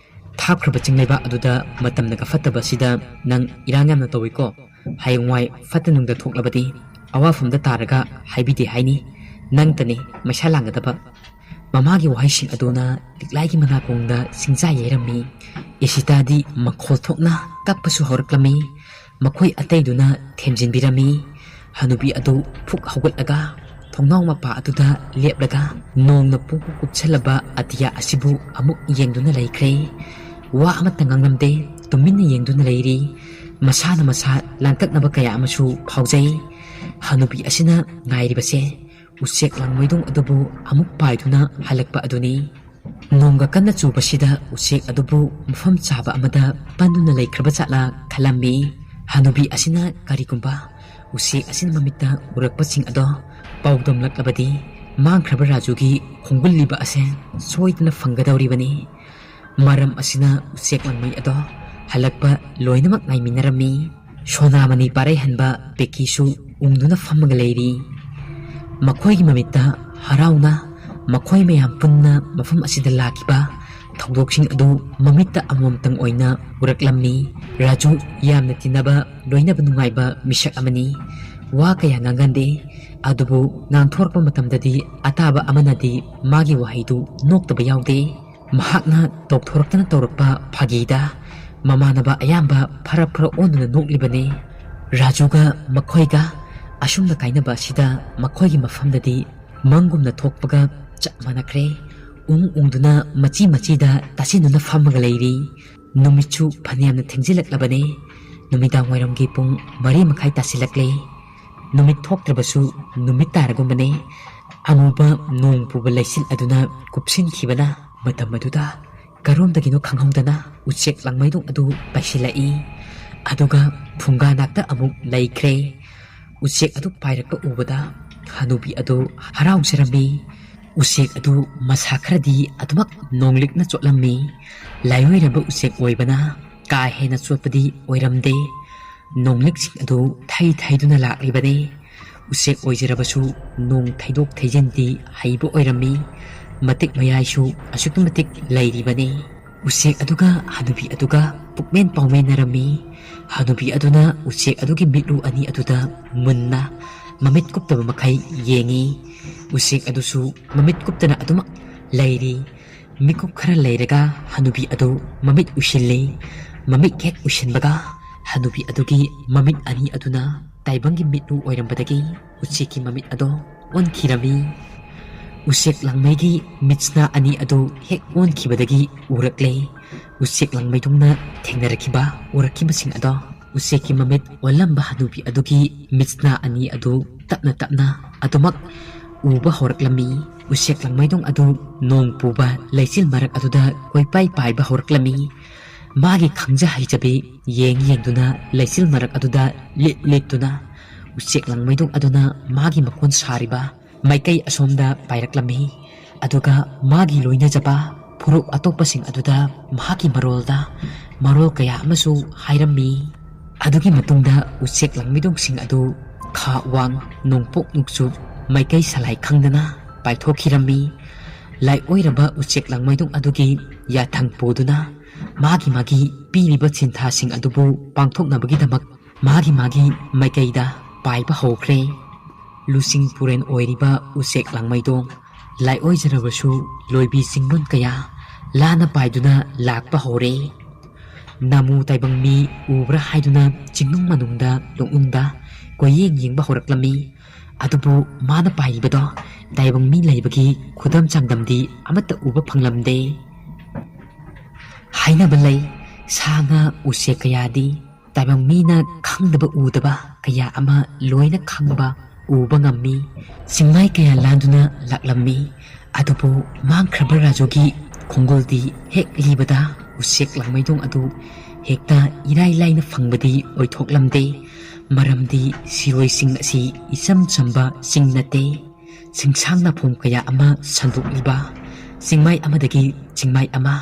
"ꯊꯥꯞꯈ꯭ꯔꯕ ꯆꯤꯡ ꯂꯩꯕꯥꯛ ꯑꯗꯨꯗ ꯃꯇꯝꯅꯒ ꯐꯠꯇꯕꯁꯤꯗ ꯅꯪ ꯏꯔꯥꯡ ꯌꯥꯝꯅ ꯇꯧꯏꯀꯣ꯫ ꯍꯌꯦꯡꯋꯥꯏ ꯐꯠꯇ ꯅꯨꯡꯗ ꯊꯣꯛꯂꯕꯗꯤ ꯑꯋꯥꯐꯝꯗ ꯇꯥꯔꯒ ꯍꯥꯏꯕꯤꯗꯦ ꯍꯥꯏꯅꯤ꯫ ꯅꯪꯇꯅꯤ ꯃꯩꯁꯥ ꯂꯥꯡꯒꯗꯕ꯫" ꯃꯃꯥꯒꯤ ꯋꯥꯍꯩꯁꯤꯡ ꯑꯗꯨꯅ ꯂꯤꯛꯂꯥꯏꯒꯤ ꯃꯅꯥꯀꯣꯡꯗ ꯁꯤꯡꯖꯥ ꯌꯩꯔꯝꯃꯤ꯫ ꯏꯁꯤꯇꯥꯗꯤ ꯃꯈꯣꯜ ꯊꯣꯛꯅ ꯀꯞꯄꯁꯨ ꯍꯧꯔꯛꯂꯝꯃꯤ꯫ ꯃꯈꯣꯏ ꯑꯇꯩꯗꯨꯅ ꯊꯦꯝꯖꯤꯟꯕꯤꯔꯝꯃꯤ꯫ ꯍꯅꯨꯕꯤ ꯑꯗꯨ ꯐꯨꯛ ꯍꯧꯒꯠꯂꯒ ꯊꯣꯡꯅꯥꯎ ꯃꯄꯥ ꯑꯗꯨꯗ ꯂꯦꯞꯂꯒ ꯅꯣꯡꯅ ꯄꯨꯡꯀꯨꯞ ꯀꯨꯞꯁꯜꯂꯕ ꯑꯇꯤꯌꯥ ꯑꯁꯤꯕꯨ ꯑꯃꯨꯛ ꯌꯦꯡꯗꯨꯅ ꯂꯩꯈ꯭ꯔꯦ꯫ ꯋꯥ ꯑꯃꯠꯇ ꯉꯥꯡꯂꯝꯗꯦ꯫ ꯇꯨꯃꯤꯟꯅ ꯌꯦꯡꯗꯨꯅ ꯂꯩꯔꯤ꯫ ꯃꯁꯥꯅ ꯃꯁꯥ ꯂꯥꯡꯇꯛꯅꯕ ꯀꯌꯥ ꯑꯃꯁꯨ ꯐꯥꯎꯖꯩ꯫ ꯍꯅꯨꯕꯤ ꯑꯁꯤꯅ ꯉꯥꯏꯔꯤꯕꯁꯦ ꯎꯆꯦꯛ ꯂꯥꯡꯃꯩꯗꯣꯡ ꯑꯗꯨꯕꯨ ꯑꯃꯨꯛ ꯄꯥꯏꯗꯨꯅ ꯍꯜꯂꯛꯄ ꯑꯗꯨꯅꯤ꯫ ꯅꯣꯡꯒ ꯀꯟꯅ ꯆꯨꯕꯁꯤꯗ ꯎꯆꯦꯛ ꯑꯗꯨꯕꯨ ꯃꯐꯝ ꯆꯥꯕ ꯑꯃꯗ ꯄꯟꯗꯨꯅ ꯂꯩꯈ꯭ꯔꯕ ꯖꯥꯠꯂꯥ ꯈꯜꯂꯝꯃꯤ꯫ ꯍꯅꯨꯕꯤ ꯑꯁꯤꯅ ꯀꯔꯤꯒꯨꯝꯕ ꯎꯆꯦꯛ ꯑꯁꯤꯅ ꯃꯃꯤꯠꯇ ꯎꯔꯛꯄꯁꯤꯡ ꯑꯗꯣ ꯄꯥꯎꯗꯝꯂꯛꯂꯕꯗꯤ ꯃꯥꯡꯈ꯭ꯔꯕ ꯔꯥꯖꯨꯒꯤ ꯈꯣꯡꯒꯨꯜꯂꯤꯕ ꯑꯁꯦ ꯁꯣꯏꯗꯅ ꯐꯪꯒꯗꯧꯔꯤꯕꯅꯤ꯫ ꯃꯔꯝ ꯑꯁꯤꯅ ꯎꯆꯦꯛ ꯂꯥꯡꯃꯩ ꯑꯗꯣ ꯍꯜꯂꯛꯄ ꯂꯣꯏꯅꯃꯛ ꯉꯥꯏꯃꯤꯟꯅꯔꯝꯃꯤ꯫ ꯁꯣꯅꯥꯃꯅꯤ ꯄꯥꯔꯩꯍꯟꯕ ꯄꯦꯀꯤꯁꯨ ꯎꯪꯗꯨꯅ ꯐꯝꯃꯒ ꯂꯩꯔꯤ꯫ ꯃꯈꯣꯏꯒꯤ ꯃꯃꯤꯠꯇ ꯍꯔꯥꯎꯅ ꯃꯈꯣꯏ ꯃꯌꯥꯝ ꯄꯨꯟꯅ ꯃꯐꯝ ꯑꯁꯤꯗ ꯂꯥꯛꯈꯤꯕ ꯊꯧꯗꯣꯛꯁꯤꯡ ꯑꯗꯨ ꯃꯃꯤꯠꯇ ꯑꯃꯃꯝꯇꯪ ꯑꯣꯏꯅ ꯎꯔꯛꯂꯝꯃꯤ꯫ ꯔꯥꯖꯨ ꯌꯥꯝꯅ ꯇꯤꯟꯅꯕ ꯂꯣꯏꯅꯕ ꯅꯨꯡꯉꯥꯏꯕ ꯃꯤꯁꯛ ꯑꯃꯅꯤ꯫ ꯋꯥ ꯀꯌꯥ ꯉꯥꯡꯒꯟꯗꯦ, ꯑꯗꯨꯕꯨ ꯉꯥꯡꯊꯣꯔꯛꯄ ꯃꯇꯝꯗꯗꯤ ꯑꯇꯥꯕ ꯑꯃꯅꯗꯤ ꯃꯥꯒꯤ ꯋꯥꯍꯩꯗꯨ ꯅꯣꯛꯇꯕ ꯌꯥꯎꯗꯦ꯫ ꯃꯍꯥꯛꯅ ꯇꯧꯊꯣꯔꯛꯇꯅ ꯇꯧꯔꯛꯄ ꯐꯥꯒꯤꯗ ꯃꯃꯥꯟꯅꯕ ꯑꯌꯥꯝꯕ ꯐꯔꯞ ꯐꯔꯞ ꯑꯣꯟꯗꯨꯅ ꯅꯣꯛꯂꯤꯕꯅꯤ꯫ ꯔꯥꯖꯨꯒ ꯃꯈꯣꯏꯒ ꯑꯁꯨꯝꯅ ꯀꯥꯏꯅꯕ ꯑꯁꯤꯗ ꯃꯈꯣꯏꯒꯤ ꯃꯐꯝꯗꯗꯤ ꯃꯪꯒꯨꯝꯅ ꯊꯣꯛꯄꯒ ꯆꯞ ꯃꯥꯟꯅꯈ꯭ꯔꯦ꯫ ꯎꯪ ꯎꯪꯗꯨꯅ ꯃꯆꯤ ꯃꯆꯤꯗ ꯇꯥꯁꯤꯟꯗꯨꯅ ꯐꯝꯃꯒ ꯂꯩꯔꯤ꯫ ꯅꯨꯃꯤꯠꯁꯨ ꯐꯅꯌꯥꯝꯅ ꯊꯦꯡꯖꯤꯜꯂꯛꯂꯕꯅꯤ꯫ ꯅꯨꯃꯤꯗꯥꯡ ꯋꯥꯏꯔꯝꯒꯤ ꯄꯨꯡ ꯃꯔꯤ ꯃꯈꯥꯏ ꯇꯥꯁꯤꯜꯂꯛꯂꯦ꯫ ꯅꯨꯃꯤꯠ ꯊꯣꯛꯇ꯭ꯔꯕꯁꯨ ꯅꯨꯃꯤꯠ ꯇꯥꯔꯒꯨꯝꯕꯅꯤ꯫ ꯑꯃꯨꯕ ꯅꯣꯡ ꯄꯨꯕ ꯂꯩꯆꯤꯜ ꯑꯗꯨꯅ ꯀꯨꯞꯁꯤꯟꯈꯤꯕꯅ ꯃꯇꯝ ꯑꯗꯨꯗ ꯀꯔꯣꯝꯗꯒꯤꯅꯣ ꯈꯪꯍꯧꯗꯅ ꯎꯆꯦꯛ ꯂꯥꯡꯃꯩꯗꯣꯡ ꯑꯗꯨ ꯄꯥꯏꯁꯤꯜꯂꯛꯏ꯫ ꯑꯗꯨꯒ ꯐꯨꯡꯒꯥ ꯅꯥꯛꯇ ꯑꯃꯨꯛ ꯂꯩꯈ꯭ꯔꯦ꯫ ꯎꯆꯦꯛ ꯑꯗꯨ ꯄꯥꯏꯔꯛꯄ ꯎꯕꯗ ꯍꯅꯨꯕꯤ ꯑꯗꯨ ꯍꯔꯥꯎꯖꯔꯝꯃꯤ꯫ ꯎꯆꯦꯛ ꯑꯗꯨ ꯃꯁꯥ ꯈꯔꯗꯤ ꯑꯗꯨꯃꯛ ꯅꯣꯡꯂꯤꯛꯅ ꯆꯣꯠꯂꯝꯃꯤ꯫ ꯂꯥꯏꯑꯣꯏꯔꯕ ꯎꯆꯦꯛ ꯑꯣꯏꯕꯅ ꯀꯥ ꯍꯦꯟꯅ ꯆꯣꯠꯄꯗꯤ ꯑꯣꯏꯔꯝꯗꯦ꯫ ꯅꯣꯡꯂꯤꯛꯁꯤꯡ ꯑꯗꯨ ꯊꯩ ꯊꯩꯗꯨꯅ ꯂꯥꯛꯂꯤꯕꯅꯤ꯫ ꯎꯆꯦꯛ ꯑꯣꯏꯖꯔꯕꯁꯨ ꯅꯣꯡ ꯊꯩꯗꯣꯛ ꯊꯩꯖꯤꯟꯗꯤ ꯍꯩꯕ ꯑꯣꯏꯔꯝꯃꯤ꯫ ꯃꯇꯤꯛ ꯃꯌꯥꯏꯁꯨ ꯑꯁꯨꯛꯀꯤ ꯃꯇꯤꯛ ꯂꯩꯔꯤꯕꯅꯤ꯫ ꯎꯆꯦꯛ ꯑꯗꯨꯒ ꯍꯅꯨꯕꯤ ꯑꯗꯨꯒ ꯄꯨꯛꯃꯦꯟ ꯄꯥꯎꯃꯦꯟꯅꯔꯝꯃꯤ꯫ ꯍꯅꯨꯕꯤ ꯑꯗꯨꯅ ꯎꯆꯦꯛ ꯑꯗꯨꯒꯤ ꯃꯤꯠꯂꯨ ꯑꯅꯤ ꯑꯗꯨꯗ ꯃꯨꯟꯅ ꯃꯃꯤꯠ ꯀꯨꯞꯇꯕ ꯃꯈꯩ ꯌꯦꯡꯉꯤ꯫ ꯎꯆꯦꯛ ꯑꯗꯨꯁꯨ ꯃꯃꯤꯠ ꯀꯨꯞꯇꯅ ꯑꯗꯨꯃꯛ ꯂꯩꯔꯤ꯫ ꯃꯤꯀꯨꯞ ꯈꯔ ꯂꯩꯔꯒ ꯍꯅꯨꯕꯤ ꯑꯗꯨ ꯃꯃꯤꯠ ꯎꯏꯁꯤꯜꯂꯤ꯫ ꯃꯃꯤꯠ ꯍꯦꯛ ꯎꯏꯁꯤꯟꯕꯒ ꯍꯅꯨꯕꯤ ꯑꯗꯨꯒꯤ ꯃꯃꯤꯠ ꯑꯅꯤ ꯑꯗꯨꯅ ꯇꯥꯏꯕꯪꯒꯤ ꯃꯤꯠꯂꯨ ꯑꯣꯏꯔꯝꯕꯗꯒꯤ ꯎꯆꯦꯛꯀꯤ ꯃꯃꯤꯠ ꯑꯗꯣ ꯑꯣꯟꯈꯤꯔꯝꯃꯤ꯫ ꯎꯆꯦꯛ ꯂꯥꯡꯃꯩꯒꯤ ꯃꯤꯠꯁꯅꯥ ꯑꯅꯤ ꯑꯗꯨ ꯍꯦꯛ ꯑꯣꯟꯈꯤꯕꯗꯒꯤ ꯎꯔꯛꯂꯦ꯫ ꯎꯆꯦꯛ ꯂꯥꯡꯃꯩꯗꯨꯅ ꯊꯦꯡꯅꯔꯛꯈꯤꯕ, ꯎꯔꯛꯈꯤꯕꯁꯤꯡ ꯑꯗꯣ ꯎꯆꯦꯛꯀꯤ ꯃꯃꯤꯠ ꯑꯣꯜꯂꯝꯕ ꯍꯅꯨꯕꯤ ꯑꯗꯨꯒꯤ ꯃꯤꯠꯁꯅꯥ ꯑꯅꯤ ꯑꯗꯨ ꯇꯞꯅ ꯇꯞꯅ ꯑꯗꯨꯃꯛ ꯎꯕ ꯍꯧꯔꯛꯂꯝꯃꯤ꯫ ꯎꯆꯦꯛ ꯂꯥꯡꯃꯩꯗꯣꯡ ꯑꯗꯨ ꯅꯣꯡ ꯄꯨꯕ ꯂꯩꯆꯤꯜ ꯃꯔꯛ ꯑꯗꯨꯗ ꯀꯣꯏꯄꯥꯏ ꯄꯥꯏꯕ ꯍꯧꯔꯛꯂꯝꯃꯤ꯫ ꯃꯥꯒꯤ ꯈꯪꯖ ꯍꯩꯖꯕꯤ ꯌꯦꯡ ꯌꯦꯡꯗꯨꯅ ꯂꯩꯆꯤꯜ ꯃꯔꯛ ꯑꯗꯨꯗ ꯂꯤꯠ ꯂꯤꯠꯇꯨꯅ ꯎꯆꯦꯛ ꯂꯥꯡꯃꯩꯗꯣꯡ ꯑꯗꯨꯅ ꯃꯥꯒꯤ ꯃꯀꯣꯟ ꯁꯥꯔꯤꯕ ꯃꯥꯏꯀꯩ ꯑꯁꯣꯝꯗ ꯄꯥꯏꯔꯛꯂꯝꯃꯤ꯫ ꯑꯗꯨꯒ ꯃꯥꯒꯤ ꯂꯣꯏꯅꯖꯕ ꯐꯨꯔꯨꯞ ꯑꯇꯣꯞꯄꯁꯤꯡ ꯑꯗꯨꯗ ꯃꯍꯥꯛꯀꯤ ꯃꯔꯣꯜꯗ ꯃꯔꯣꯜ ꯀꯌꯥ ꯑꯃꯁꯨ ꯍꯥꯏꯔꯝꯃꯤ꯫ ꯑꯗꯨꯒꯤ ꯃꯇꯨꯡꯗ ꯎꯆꯦꯛ ꯂꯥꯡꯃꯩꯗꯣꯡꯁꯤꯡ ꯑꯗꯨ ꯈꯥ ꯋꯥꯡ, ꯅꯣꯡꯄꯣꯛ ꯅꯣꯡꯆꯨꯞ, ꯃꯥꯏꯀꯩ ꯁꯂꯥꯏ ꯈꯪꯗꯅ ꯄꯥꯏꯊꯣꯛꯈꯤꯔꯝꯃꯤ꯫ ꯂꯥꯏꯑꯣꯏꯔꯕ ꯎꯆꯦꯛ ꯂꯥꯡꯃꯩꯗꯣꯡ ꯑꯗꯨꯒꯤ ꯌꯥꯊꯪ ꯄꯨꯗꯨꯅ ꯃꯥꯒꯤ ꯃꯥꯒꯤ ꯄꯤꯔꯤꯕ ꯁꯤꯟꯊꯥꯁꯤꯡ ꯑꯗꯨꯕꯨ ꯄꯥꯡꯊꯣꯛꯅꯕꯒꯤꯗꯃꯛ ꯃꯥꯒꯤ ꯃꯥꯒꯤ ꯃꯥꯏꯀꯩꯗ ꯄꯥꯏꯕ ꯍꯧꯈ꯭ꯔꯦ꯫ ꯂꯨꯆꯤꯡ ꯄꯨꯔꯦꯟ ꯑꯣꯏꯔꯤꯕ ꯎꯆꯦꯛ ꯂꯥꯡꯃꯩꯗꯣꯡ ꯂꯥꯏꯑꯣꯏꯖꯔꯕꯁꯨ ꯂꯣꯏꯕꯤ ꯆꯤꯡꯂꯣꯟ ꯀꯌꯥ ꯂꯥꯟꯅ ꯄꯥꯏꯗꯨꯅ ꯂꯥꯛꯄ ꯍꯧꯔꯦ꯫ ꯅꯥꯃꯨ ꯇꯥꯏꯕꯪ ꯃꯤ ꯎꯕ꯭ꯔꯥ ꯍꯥꯏꯗꯨꯅ ꯆꯤꯡꯅꯨꯡ ꯃꯅꯨꯡꯗ ꯅꯣꯛꯅꯨꯡꯗ ꯀꯣꯏꯌꯦꯡ ꯌꯦꯡꯕ ꯍꯧꯔꯛꯂꯝꯃꯤ꯫ ꯑꯗꯨꯕꯨ ꯃꯥꯅ ꯄꯥꯏꯔꯤꯕꯗꯣ ꯇꯥꯏꯕꯪ ꯃꯤ ꯂꯩꯕꯒꯤ ꯈꯨꯗꯝ ꯆꯥꯡꯗꯝꯗꯤ ꯑꯃꯠꯇ ꯎꯕ ꯐꯪꯂꯝꯗꯦ꯫ ꯍꯥꯏꯅꯕ ꯂꯩ, ꯁꯥ ꯉꯥ ꯎꯆꯦꯛ ꯀꯌꯥꯗꯤ ꯇꯥꯏꯕꯪ ꯃꯤꯅ ꯈꯪꯗꯕ ꯎꯗꯕ ꯀꯌꯥ ꯑꯃ ꯂꯣꯏꯅ ꯈꯪꯕ ꯎꯕ ꯉꯝꯃꯤ꯫ ꯆꯤꯡꯃꯥꯏ ꯀꯌꯥ ꯂꯥꯟꯗꯨꯅ ꯂꯥꯛꯂꯝꯃꯤ꯫ ꯑꯗꯨꯕꯨ ꯃꯥꯡꯈ꯭ꯔꯕ ꯔꯥꯖꯨꯒꯤ ꯈꯣꯡꯒꯨꯜꯗꯤ ꯍꯦꯛ ꯂꯤꯕꯗ ꯎꯆꯦꯛ ꯂꯥꯡꯃꯩꯗꯣꯡ ꯑꯗꯨ ꯍꯦꯛꯇ ꯏꯔꯥꯏ ꯂꯥꯏꯅ ꯐꯪꯕꯗꯤ ꯑꯣꯏꯊꯣꯛꯂꯝꯗꯦ꯫ ꯃꯔꯝꯗꯤ ꯁꯤꯔꯣꯏꯁꯤꯡ ꯑꯁꯤ ꯏꯆꯝ ꯆꯝꯕ ꯆꯤꯡ ꯅꯠꯇꯦ꯫ ꯆꯤꯡꯁꯥꯡ ꯅꯥꯐꯣꯝ ꯀꯌꯥ ꯑꯃ ꯁꯟꯗꯣꯛꯂꯤꯕ, ꯆꯤꯡꯃꯥꯏ ꯑꯃꯗꯒꯤ ꯆꯤꯡꯃꯥꯏ ꯑꯃ,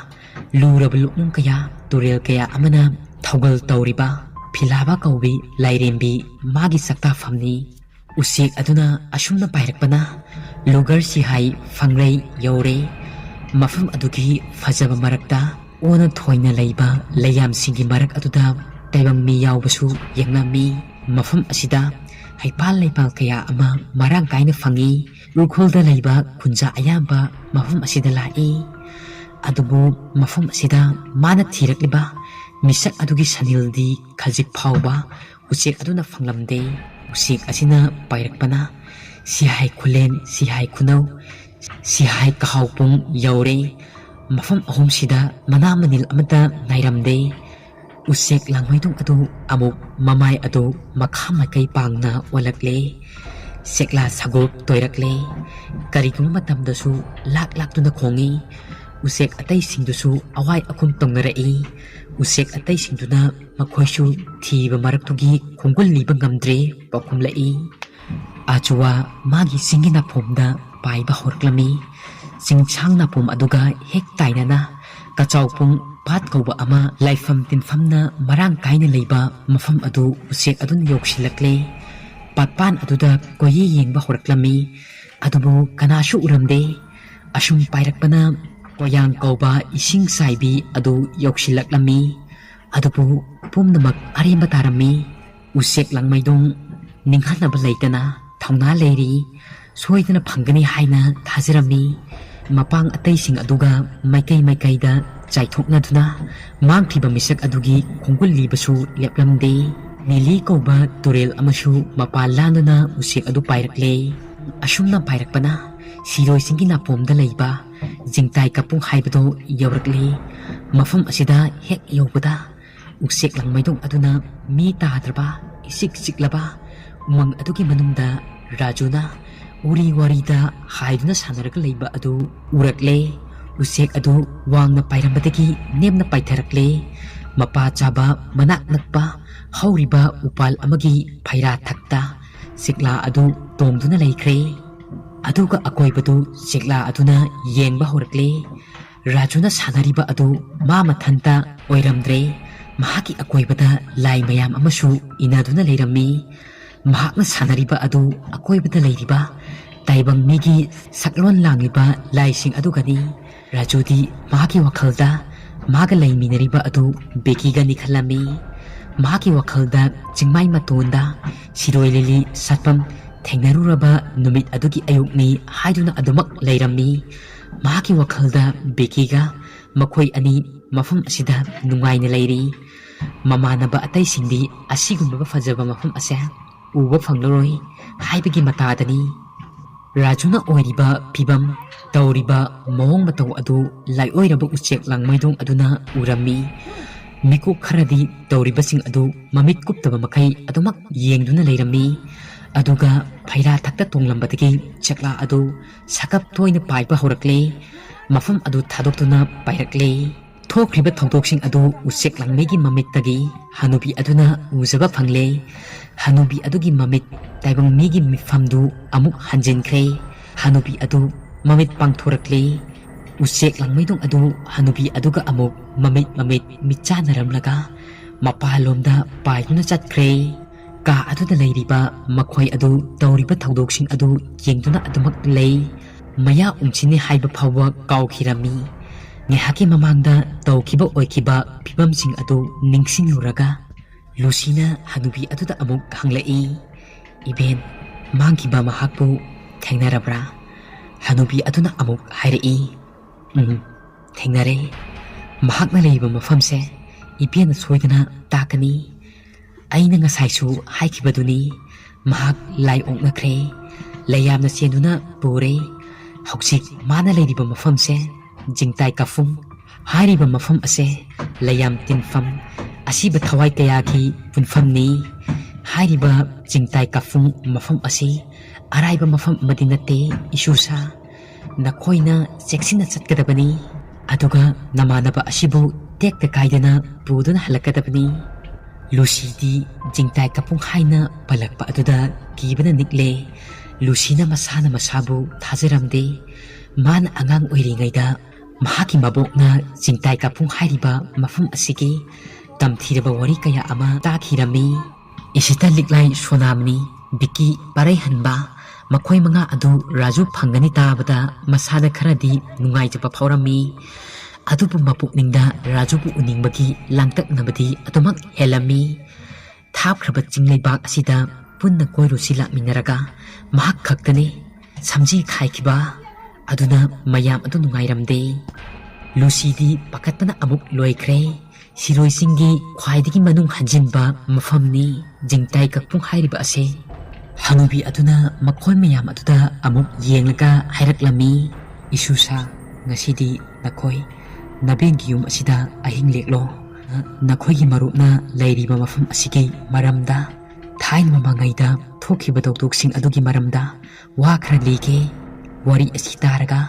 ꯂꯨꯔꯕ ꯂꯣꯛꯅꯨꯡ ꯀꯌꯥ, ꯇꯨꯔꯦꯜ ꯀꯌꯥ ꯑꯃꯅ ꯊꯧꯒꯜ ꯇꯧꯔꯤꯕ ꯐꯤꯂꯥꯕ ꯀꯧꯕꯤ ꯂꯥꯏꯔꯦꯝꯕꯤ ꯃꯥꯒꯤ ꯆꯥꯛꯇꯥꯐꯝꯅꯤ꯫ ꯎꯆꯦꯛ ꯑꯗꯨꯅ ꯑꯁꯨꯝꯅ ꯄꯥꯏꯔꯛꯄꯅ ꯂꯨꯒꯔ ꯁꯤꯍꯥꯏ ꯐꯪꯔꯩ ꯌꯧꯔꯦ꯫ ꯃꯐꯝ ꯑꯗꯨꯒꯤ ꯐꯖꯕ ꯃꯔꯛꯇ ꯑꯣꯟꯅ ꯊꯣꯏꯅ ꯂꯩꯕ ꯂꯩꯌꯥꯝꯁꯤꯡꯒꯤ ꯃꯔꯛ ꯑꯗꯨꯗ ꯇꯥꯏꯕꯪ ꯃꯤ ꯌꯥꯎꯕꯁꯨ ꯌꯦꯡꯂꯝꯃꯤ꯫ ꯃꯐꯝ ꯑꯁꯤꯗ ꯍꯩꯄꯥꯜ ꯂꯩꯄꯥꯜ ꯀꯌꯥ ꯑꯃ ꯃꯔꯥꯡ ꯀꯥꯏꯅ ꯐꯪꯏ꯫ ꯎꯈ꯭ꯔꯨꯜꯗ ꯂꯩꯕ ꯈꯨꯟꯖꯥ ꯑꯌꯥꯝꯕ ꯃꯐꯝ ꯑꯁꯤꯗ ꯂꯥꯛꯏ꯫ ꯑꯗꯨꯕꯨ ꯃꯐꯝ ꯑꯁꯤꯗ ꯃꯥꯅ ꯊꯤꯔꯛꯂꯤꯕ ꯃꯤꯁꯛ ꯑꯗꯨꯒꯤ ꯁꯅꯤꯜꯗꯤ ꯈꯖꯤꯛ ꯐꯥꯎꯕ ꯎꯆꯦꯛ ꯑꯗꯨꯅ ꯐꯪꯂꯝꯗꯦ꯫ ꯎꯆꯦꯛ ꯑꯁꯤꯅ ꯄꯥꯏꯔꯛꯄꯅ ꯁꯤꯍꯥꯏ ꯈꯨꯂꯦꯟ, ꯁꯤꯍꯥꯏ ꯈꯨꯅꯧ, ꯁꯤꯍꯥꯏ ꯀꯍꯥꯎꯄꯨꯡ ꯌꯧꯔꯦ꯫ ꯃꯐꯝ ꯑꯍꯨꯝꯁꯤꯗ ꯃꯅꯥ ꯃꯅꯤꯜ ꯑꯃꯠꯇ ꯅꯥꯏꯔꯝꯗꯦ꯫ ꯎꯆꯦꯛ ꯂꯥꯡꯃꯩꯗꯣꯡ ꯑꯗꯨ ꯑꯃꯨꯛ ꯃꯃꯥꯏ ꯑꯗꯨ ꯃꯈꯥ ꯃꯥꯏꯀꯩ ꯄꯥꯡꯅ ꯑꯣꯜꯂꯛꯂꯦ꯫ ꯁꯦꯛꯂꯥ ꯁꯒꯣꯜ ꯇꯣꯏꯔꯛꯂꯦ꯫ ꯀꯔꯤꯒꯨꯝꯕ ꯃꯇꯝꯗꯁꯨ ꯂꯥꯛ ꯂꯥꯛꯇꯨꯅ ꯈꯣꯡꯏ꯫ ꯎꯆꯦꯛ ꯑꯇꯩꯁꯤꯡꯗꯨꯁꯨ ꯑꯋꯥꯏ ꯑꯈꯨꯝ ꯇꯧꯅꯔꯛꯏ꯫ ꯎꯆꯦꯛ ꯑꯇꯩꯁꯤꯡꯗꯨꯅ ꯃꯈꯣꯏꯁꯨ ꯊꯤꯕ ꯃꯔꯛꯇꯨꯒꯤ ꯈꯣꯡꯒꯨꯜ ꯂꯤꯕ ꯉꯝꯗ꯭ꯔꯦ ꯄꯥꯎꯈꯨꯝꯂꯛꯏ꯫ ꯑꯥꯆꯨꯋꯥ ꯃꯥꯒꯤ ꯆꯤꯡꯒꯤ ꯅꯥꯄꯣꯝꯗ ꯄꯥꯏꯕ ꯍꯧꯔꯛꯂꯝꯃꯤ꯫ ꯆꯤꯡꯁꯥꯡ ꯅꯥꯄꯣꯝ ꯑꯗꯨꯒ ꯍꯦꯛ ꯇꯥꯏꯅꯅ ꯀꯆꯥꯎꯄꯨꯡ ꯄꯥꯠ ꯀꯧꯕ ꯑꯃ ꯂꯥꯏꯐꯝ ꯇꯤꯟꯐꯝꯅ ꯃꯔꯥꯡ ꯀꯥꯏꯅ ꯂꯩꯕ ꯃꯐꯝ ꯑꯗꯨ ꯎꯆꯦꯛ ꯑꯗꯨꯅ ꯌꯧꯁꯤꯜꯂꯛꯂꯦ꯫ ꯄꯥꯠꯄꯥꯟ ꯑꯗꯨꯗ ꯀꯣꯏꯌꯦ ꯌꯦꯡꯕ ꯍꯧꯔꯛꯂꯝꯃꯤ꯫ ꯑꯗꯨꯕꯨ ꯀꯅꯥꯁꯨ ꯎꯔꯝꯗꯦ꯫ ꯑꯁꯨꯝ ꯄꯥꯏꯔꯛꯄꯅ ꯀꯣꯌꯥꯡ ꯀꯧꯕ ꯏꯁꯤꯡ ꯆꯥꯏꯕꯤ ꯑꯗꯨ ꯌꯧꯁꯤꯜꯂꯛꯂꯝꯃꯤ꯫ ꯑꯗꯨꯕꯨ ꯄꯨꯝꯅꯃꯛ ꯑꯔꯦꯝꯕ ꯇꯥꯔꯝꯃꯤ꯫ ꯎꯆꯦꯛ ꯂꯥꯡꯃꯩꯗꯣꯡ ꯅꯤꯡꯍꯟꯅꯕ ꯂꯩꯇꯅ ꯊꯧꯅꯥ ꯂꯩꯔꯤ꯫ ꯁꯣꯏꯗꯅ ꯐꯪꯒꯅꯤ ꯍꯥꯏꯅ ꯊꯥꯖꯔꯝꯃꯤ꯫ ꯃꯄꯥꯡ ꯑꯇꯩꯁꯤꯡ ꯑꯗꯨꯒ ꯃꯥꯏꯀꯩ ꯃꯥꯏꯀꯩꯗ ꯆꯥꯏꯊꯣꯛꯅꯗꯨꯅ ꯃꯥꯡꯈꯤꯕ ꯃꯤꯁꯛ ꯑꯗꯨꯒꯤ ꯈꯣꯡꯒꯨꯜ ꯂꯤꯕꯁꯨ ꯂꯦꯞꯂꯝꯗꯦ꯫ ꯅꯤꯂꯤ ꯀꯧꯕ ꯇꯨꯔꯦꯜ ꯑꯃꯁꯨ ꯃꯄꯥ ꯂꯥꯟꯗꯨꯅ ꯎꯆꯦꯛ ꯑꯗꯨ ꯄꯥꯏꯔꯛꯂꯦ꯫ ꯑꯁꯨꯝꯅ ꯄꯥꯏꯔꯛꯄꯅ ꯁꯤꯔꯣꯏꯁꯤꯡꯒꯤ ꯅꯥꯄꯣꯝꯗ ꯂꯩꯕ ꯖꯤꯡꯇꯥꯏ ꯀꯥꯄꯨꯡ ꯍꯥꯏꯕꯗꯨ ꯌꯧꯔꯛꯂꯦ꯫ ꯃꯐꯝ ꯑꯁꯤꯗ ꯍꯦꯛ ꯌꯧꯕꯗ ꯎꯆꯦꯛ ꯂꯥꯡꯃꯩꯗꯣꯡ ꯑꯗꯨꯅ ꯃꯤ ꯇꯥꯗ꯭ꯔꯕ ꯏꯆꯤꯛ ꯆꯤꯛꯂꯕ ꯎꯃꯪ ꯑꯗꯨꯒꯤ ꯃꯅꯨꯡꯗ ꯔꯥꯖꯨꯅ ꯎꯔꯤ ꯋꯥꯔꯤꯗ ꯍꯥꯏꯗꯨꯅ ꯁꯥꯟꯅꯔꯒ ꯂꯩꯕ ꯑꯗꯨ ꯎꯔꯛꯂꯦ꯫ ꯎꯆꯦꯛ ꯑꯗꯨ ꯋꯥꯡꯅ ꯄꯥꯏꯔꯝꯕꯗꯒꯤ ꯅꯦꯝꯅ ꯄꯥꯏꯊꯔꯛꯂꯦ꯫ ꯃꯄꯥ ꯆꯥꯕ ꯃꯅꯥꯛ ꯅꯛꯄ ꯍꯧꯔꯤꯕ ꯎꯄꯥꯜ ꯑꯃꯒꯤ ꯐꯩꯔꯥ ꯊꯛꯇ ꯁꯦꯛꯂꯥ ꯑꯗꯨ ꯇꯣꯡꯗꯨꯅ ꯂꯩꯈ꯭ꯔꯦ꯫ ꯑꯗꯨꯒ ꯑꯀꯣꯏꯕꯗꯨ ꯁꯦꯛꯂꯥ ꯑꯗꯨꯅ ꯌꯦꯡꯕ ꯍꯧꯔꯛꯂꯦ꯫ ꯔꯥꯖꯨꯅ ꯁꯥꯟꯅꯔꯤꯕ ꯑꯗꯨ ꯃꯥ ꯃꯊꯟꯇ ꯑꯣꯏꯔꯝꯗ꯭ꯔꯦ꯫ ꯃꯍꯥꯛꯀꯤ ꯑꯀꯣꯏꯕꯗ ꯂꯥꯏ ꯃꯌꯥꯝ ꯑꯃꯁꯨ ꯏꯅꯗꯨꯅ ꯂꯩꯔꯝꯃꯤ꯫ ꯃꯍꯥꯛꯅ ꯁꯥꯟꯅꯔꯤꯕ ꯑꯗꯨ ꯑꯀꯣꯏꯕꯗ ꯂꯩꯔꯤꯕ ꯇꯥꯏꯕꯪ ꯃꯤꯒꯤ ꯁꯛꯂꯣꯟ ꯂꯥꯡꯂꯤꯕ ꯂꯥꯏꯁꯤꯡ ꯑꯗꯨꯒꯅꯤ꯫ ꯔꯥꯖꯨꯗꯤ ꯃꯍꯥꯛꯀꯤ ꯋꯥꯈꯜꯗ ꯃꯥꯒ ꯂꯩꯃꯤꯟꯅꯔꯤꯕ ꯑꯗꯨ ꯕꯦꯀꯤꯒꯅꯤ ꯈꯜꯂꯝꯃꯤ꯫ ꯃꯍꯥꯛꯀꯤ ꯋꯥꯈꯜꯗ ꯆꯤꯡꯃꯥꯏ ꯃꯇꯣꯟꯗ ꯁꯤꯔꯣꯏ ꯂꯤꯂꯤ ꯁꯥꯠꯐꯝ ꯊꯦꯡꯅꯔꯨꯔꯕ ꯅꯨꯃꯤꯠ ꯑꯗꯨꯒꯤ ꯑꯌꯨꯛꯅꯤ ꯍꯥꯏꯗꯨꯅ ꯑꯗꯨꯃꯛ ꯂꯩꯔꯝꯃꯤ꯫ ꯃꯍꯥꯛꯀꯤ ꯋꯥꯈꯜꯗ ꯕꯦꯀꯤꯒ ꯃꯈꯣꯏ ꯑꯅꯤ ꯃꯐꯝ ꯑꯁꯤꯗ ꯅꯨꯡꯉꯥꯏꯅ ꯂꯩꯔꯤ꯫ ꯃꯃꯥꯟꯅꯕ ꯑꯇꯩꯁꯤꯡꯗꯤ ꯑꯁꯤꯒꯨꯝꯂꯕ ꯐꯖꯕ ꯃꯐꯝ ꯑꯁꯦ ꯎꯕ ꯐꯪꯂꯔꯣꯏ ꯍꯥꯏꯕꯒꯤ ꯃꯇꯥꯗꯅꯤ꯫ ꯔꯥꯖꯨꯅ ꯑꯣꯏꯔꯤꯕ ꯐꯤꯕꯝ, ꯇꯧꯔꯤꯕ ꯃꯑꯣꯡ ꯃꯇꯧ ꯑꯗꯨ ꯂꯥꯏꯑꯣꯏꯔꯕ ꯎꯆꯦꯛ ꯂꯥꯡꯃꯩꯗꯣꯡ ꯑꯗꯨꯅ ꯎꯔꯝꯃꯤ꯫ ꯃꯤꯀꯨꯞ ꯈꯔꯗꯤ ꯇꯧꯔꯤꯕꯁꯤꯡ ꯑꯗꯨ ꯃꯃꯤꯠ ꯀꯨꯞꯇꯕ ꯃꯈꯩ ꯑꯗꯨꯃꯛ ꯌꯦꯡꯗꯨꯅ ꯂꯩꯔꯝꯃꯤ꯫ ꯑꯗꯨꯒ ꯐꯩꯔꯥ ꯊꯛꯇ ꯇꯣꯡꯂꯝꯕꯗꯒꯤ ꯆꯦꯛꯂꯥ ꯑꯗꯨ ꯁꯥꯀꯞ ꯇꯣꯏꯅ ꯄꯥꯏꯕ ꯍꯧꯔꯛꯂꯦ꯫ ꯃꯐꯝ ꯑꯗꯨ ꯊꯥꯗꯣꯛꯇꯨꯅ ꯄꯥꯏꯔꯛꯂꯦ꯫ ꯊꯣꯛꯈ꯭ꯔꯤꯕ ꯊꯧꯗꯣꯛꯁꯤꯡ ꯑꯗꯨ ꯎꯆꯦꯛ ꯂꯥꯡꯃꯩꯒꯤ ꯃꯃꯤꯠꯇꯒꯤ ꯍꯅꯨꯕꯤ ꯑꯗꯨꯅ ꯎꯖꯕ ꯐꯪꯂꯦ꯫ ꯍꯅꯨꯕꯤ ꯑꯗꯨꯒꯤ ꯃꯃꯤꯠ ꯇꯥꯏꯕꯪ ꯃꯤꯒꯤ ꯃꯤꯐꯝꯗꯨ ꯑꯃꯨꯛ ꯍꯟꯖꯤꯟꯈ꯭ꯔꯦ꯫ ꯍꯅꯨꯕꯤ ꯑꯗꯨ ꯃꯃꯤꯠ ꯄꯥꯡꯊꯣꯔꯛꯂꯦ꯫ ꯎꯆꯦꯛ ꯂꯥꯡꯃꯩꯗꯣꯡ ꯑꯗꯨ ꯍꯅꯨꯕꯤ ꯑꯗꯨꯒ ꯑꯃꯨꯛ ꯃꯃꯤꯠ ꯃꯃꯤꯠ ꯃꯤꯠꯆꯥꯟꯅꯔꯝꯂꯒ ꯃꯄꯥꯟꯂꯣꯝꯗ ꯄꯥꯏꯗꯨꯅ ꯆꯠꯈ꯭ꯔꯦ꯫ ꯀꯥ ꯑꯗꯨꯗ ꯂꯩꯔꯤꯕ ꯃꯈꯣꯏ ꯑꯗꯨ ꯇꯧꯔꯤꯕ ꯊꯧꯗꯣꯛꯁꯤꯡ ꯑꯗꯨ ꯌꯦꯡꯗꯨꯅ ꯑꯗꯨꯃꯛ ꯂꯩ꯫ ꯃꯌꯥ ꯎꯝꯁꯤꯅꯤ ꯍꯥꯏꯕ ꯐꯥꯎꯕ ꯀꯥꯎꯈꯤꯔꯝꯃꯤ꯫ ꯉꯥꯏꯍꯥꯛꯀꯤ ꯃꯃꯥꯡꯗ ꯇꯧꯈꯤꯕ ꯑꯣꯏꯈꯤꯕ ꯐꯤꯕꯝꯁꯤꯡ ꯑꯗꯨ ꯅꯤꯡꯁꯤꯡꯂꯨꯔꯒ ꯂꯨꯁꯤꯅ ꯍꯅꯨꯕꯤ ꯑꯗꯨꯗ ꯑꯃꯨꯛ ꯍꯪꯂꯛꯏ, "ꯏꯕꯦꯟ, ꯃꯥꯡꯈꯤꯕ ꯃꯍꯥꯛꯄꯨ ꯊꯦꯡꯅꯔꯕ꯭ꯔꯥ?" ꯍꯅꯨꯕꯤ ꯑꯗꯨꯅ ꯑꯃꯨꯛ ꯍꯥꯏꯔꯛꯏ, "ꯎꯝ, ꯊꯦꯡꯅꯔꯦ꯫ ꯃꯍꯥꯛꯅ ꯂꯩꯕ ꯃꯐꯝꯁꯦ ꯏꯕꯦꯟꯅ ꯁꯣꯏꯗꯅ ꯇꯥꯛꯀꯅꯤ꯫ ꯑꯩꯅ ꯉꯁꯥꯏꯁꯨ ꯍꯥꯏꯈꯤꯕꯗꯨꯅꯤ, ꯃꯍꯥꯛ ꯂꯥꯏ ꯑꯣꯛꯅꯈ꯭ꯔꯦ꯫ ꯂꯩꯌꯥꯝꯅ ꯆꯦꯟꯗꯨꯅ ꯄꯨꯔꯦ꯫ ꯍꯧꯖꯤꯛ ꯃꯥꯅ ꯂꯩꯔꯤꯕ ꯃꯐꯝꯁꯦ ꯖꯤꯡꯇꯥꯏ ꯀꯥꯐꯨꯡ ꯍꯥꯏꯔꯤꯕ ꯃꯐꯝ ꯑꯁꯦ ꯂꯩꯌꯥꯝ ꯇꯤꯟꯐꯝ, ꯑꯁꯤꯕ ꯊꯋꯥꯏ ꯀꯌꯥꯒꯤ ꯄꯨꯟꯐꯝꯅꯤ꯫ ꯍꯥꯏꯔꯤꯕ ꯖꯤꯡꯇꯥꯏ ꯀꯥꯐꯨꯡ ꯃꯐꯝ ꯑꯁꯤ ꯑꯔꯥꯏꯕ ꯃꯐꯝ ꯑꯃꯗꯤ ꯅꯠꯇꯦ, ꯏꯁꯨꯁꯥ꯫ ꯅꯈꯣꯏꯅ ꯆꯦꯛꯁꯤꯟꯅ ꯆꯠꯀꯗꯕꯅꯤ, ꯑꯗꯨꯒ ꯅꯃꯥꯟꯅꯕ ꯑꯁꯤꯕꯨ ꯇꯦꯛꯇ ꯀꯥꯏꯗꯅ ꯄꯨꯗꯨꯅ ꯍꯜꯂꯛꯀꯗꯕꯅꯤ꯫" ꯂꯨꯁꯤꯗꯤ ꯖꯤꯡꯇꯥꯏ ꯀꯥꯐꯨꯡ ꯍꯥꯏꯅ ꯄꯜꯂꯛꯄ ꯑꯗꯨꯗ ꯀꯤꯕꯅ ꯅꯤꯛꯂꯦ꯫ ꯂꯨꯁꯤꯅ ꯃꯁꯥꯅ ꯃꯁꯥꯕꯨ ꯊꯥꯖꯔꯝꯗꯦ꯫ ꯃꯥꯅ ꯑꯉꯥꯡ ꯑꯣꯏꯔꯤꯉꯩꯗ ꯃꯍꯥꯛꯀꯤ ꯃꯕꯣꯛꯅ ꯖꯤꯡꯇꯥꯏ ꯀꯥꯐꯨꯡ ꯍꯥꯏꯔꯤꯕ ꯃꯐꯝ ꯑꯁꯤꯒꯤ ꯇꯝꯊꯤꯔꯕ ꯋꯥꯔꯤ ꯀꯌꯥ ꯑꯃ ꯇꯥꯈꯤꯔꯝꯃꯤ꯫ ꯏꯁꯤꯇ ꯂꯤꯛꯂꯥꯏ ꯁꯣꯅꯥꯃꯅꯤ, ꯕꯤꯀꯤ ꯄꯥꯔꯩꯍꯟꯕ, ꯃꯈꯣꯏ ꯃꯉꯥ ꯑꯗꯨ ꯔꯥꯖꯨ ꯐꯪꯒꯅꯤ ꯇꯥꯕꯗ ꯃꯁꯥꯗ ꯈꯔꯗꯤ ꯅꯨꯡꯉꯥꯏꯖꯕ ꯐꯥꯎꯔꯝꯃꯤ꯫ ꯑꯗꯨꯕꯨ ꯃꯄꯨꯛꯅꯤꯡꯗ ꯔꯥꯖꯨꯕꯨ ꯎꯅꯤꯡꯕꯒꯤ ꯂꯥꯡꯇꯛꯅꯕꯗꯤ ꯑꯗꯨꯃꯛ ꯍꯦꯜꯂꯝꯃꯤ꯫ ꯊꯥꯞꯈ꯭ꯔꯕ ꯆꯤꯡ ꯂꯩꯕꯥꯛ ꯑꯁꯤꯗ ꯄꯨꯟꯅ ꯀꯣꯏꯔꯨꯁꯤ ꯂꯥꯛꯃꯤꯟꯅꯔꯒ ꯃꯍꯥꯛ ꯈꯛꯇꯅꯤ ꯁꯝꯖꯤ ꯈꯥꯏꯈꯤꯕ꯫ ꯑꯗꯨꯅ ꯃꯌꯥꯝ ꯑꯗꯨ ꯅꯨꯡꯉꯥꯏꯔꯝꯗꯦ꯫ ꯂꯨꯁꯤꯗꯤ ꯄꯥꯈꯠꯄꯅ ꯑꯃꯨꯛ ꯂꯣꯏꯈ꯭ꯔꯦ꯫ ꯁꯤꯔꯣꯏ ꯆꯤꯡꯒꯤ ꯈ꯭ꯋꯥꯏꯗꯒꯤ ꯃꯅꯨꯡ ꯍꯟꯖꯤꯟꯕ ꯃꯐꯝꯅꯤ ꯖꯤꯡꯇꯥꯏ ꯀꯥꯐꯨꯡ ꯍꯥꯏꯔꯤꯕ ꯑꯁꯦ꯫ ꯍꯅꯨꯕꯤ ꯑꯗꯨꯅ ꯃꯈꯣꯏ ꯃꯌꯥꯝ ꯑꯗꯨꯗ ꯑꯃꯨꯛ ꯌꯦꯡꯂꯒ ꯍꯥꯏꯔꯛꯂꯝꯃꯤ, "ꯏꯁꯨꯁꯥ, ꯉꯁꯤꯗꯤ ꯅꯈꯣꯏ ꯅꯕꯦꯟꯒꯤ ꯌꯨꯝ ꯑꯁꯤꯗ ꯑꯍꯤꯡ ꯂꯦꯛꯂꯣ꯫ ꯅꯈꯣꯏꯒꯤ ꯃꯔꯨꯞꯅ ꯂꯩꯔꯤꯕ ꯃꯐꯝ ꯑꯁꯤꯒꯤ ꯃꯔꯝꯗ ꯑꯩꯅ ꯃꯃꯥꯡꯉꯩꯗ ꯊꯣꯛꯈꯤꯕ ꯊꯧꯗꯣꯛꯁꯤꯡ ꯑꯗꯨꯒꯤ ꯃꯔꯝꯗ ꯋꯥ ꯈꯔ ꯂꯤꯒꯦ꯫ ꯋꯥꯔꯤ ꯑꯁꯤ ꯇꯥꯔꯒ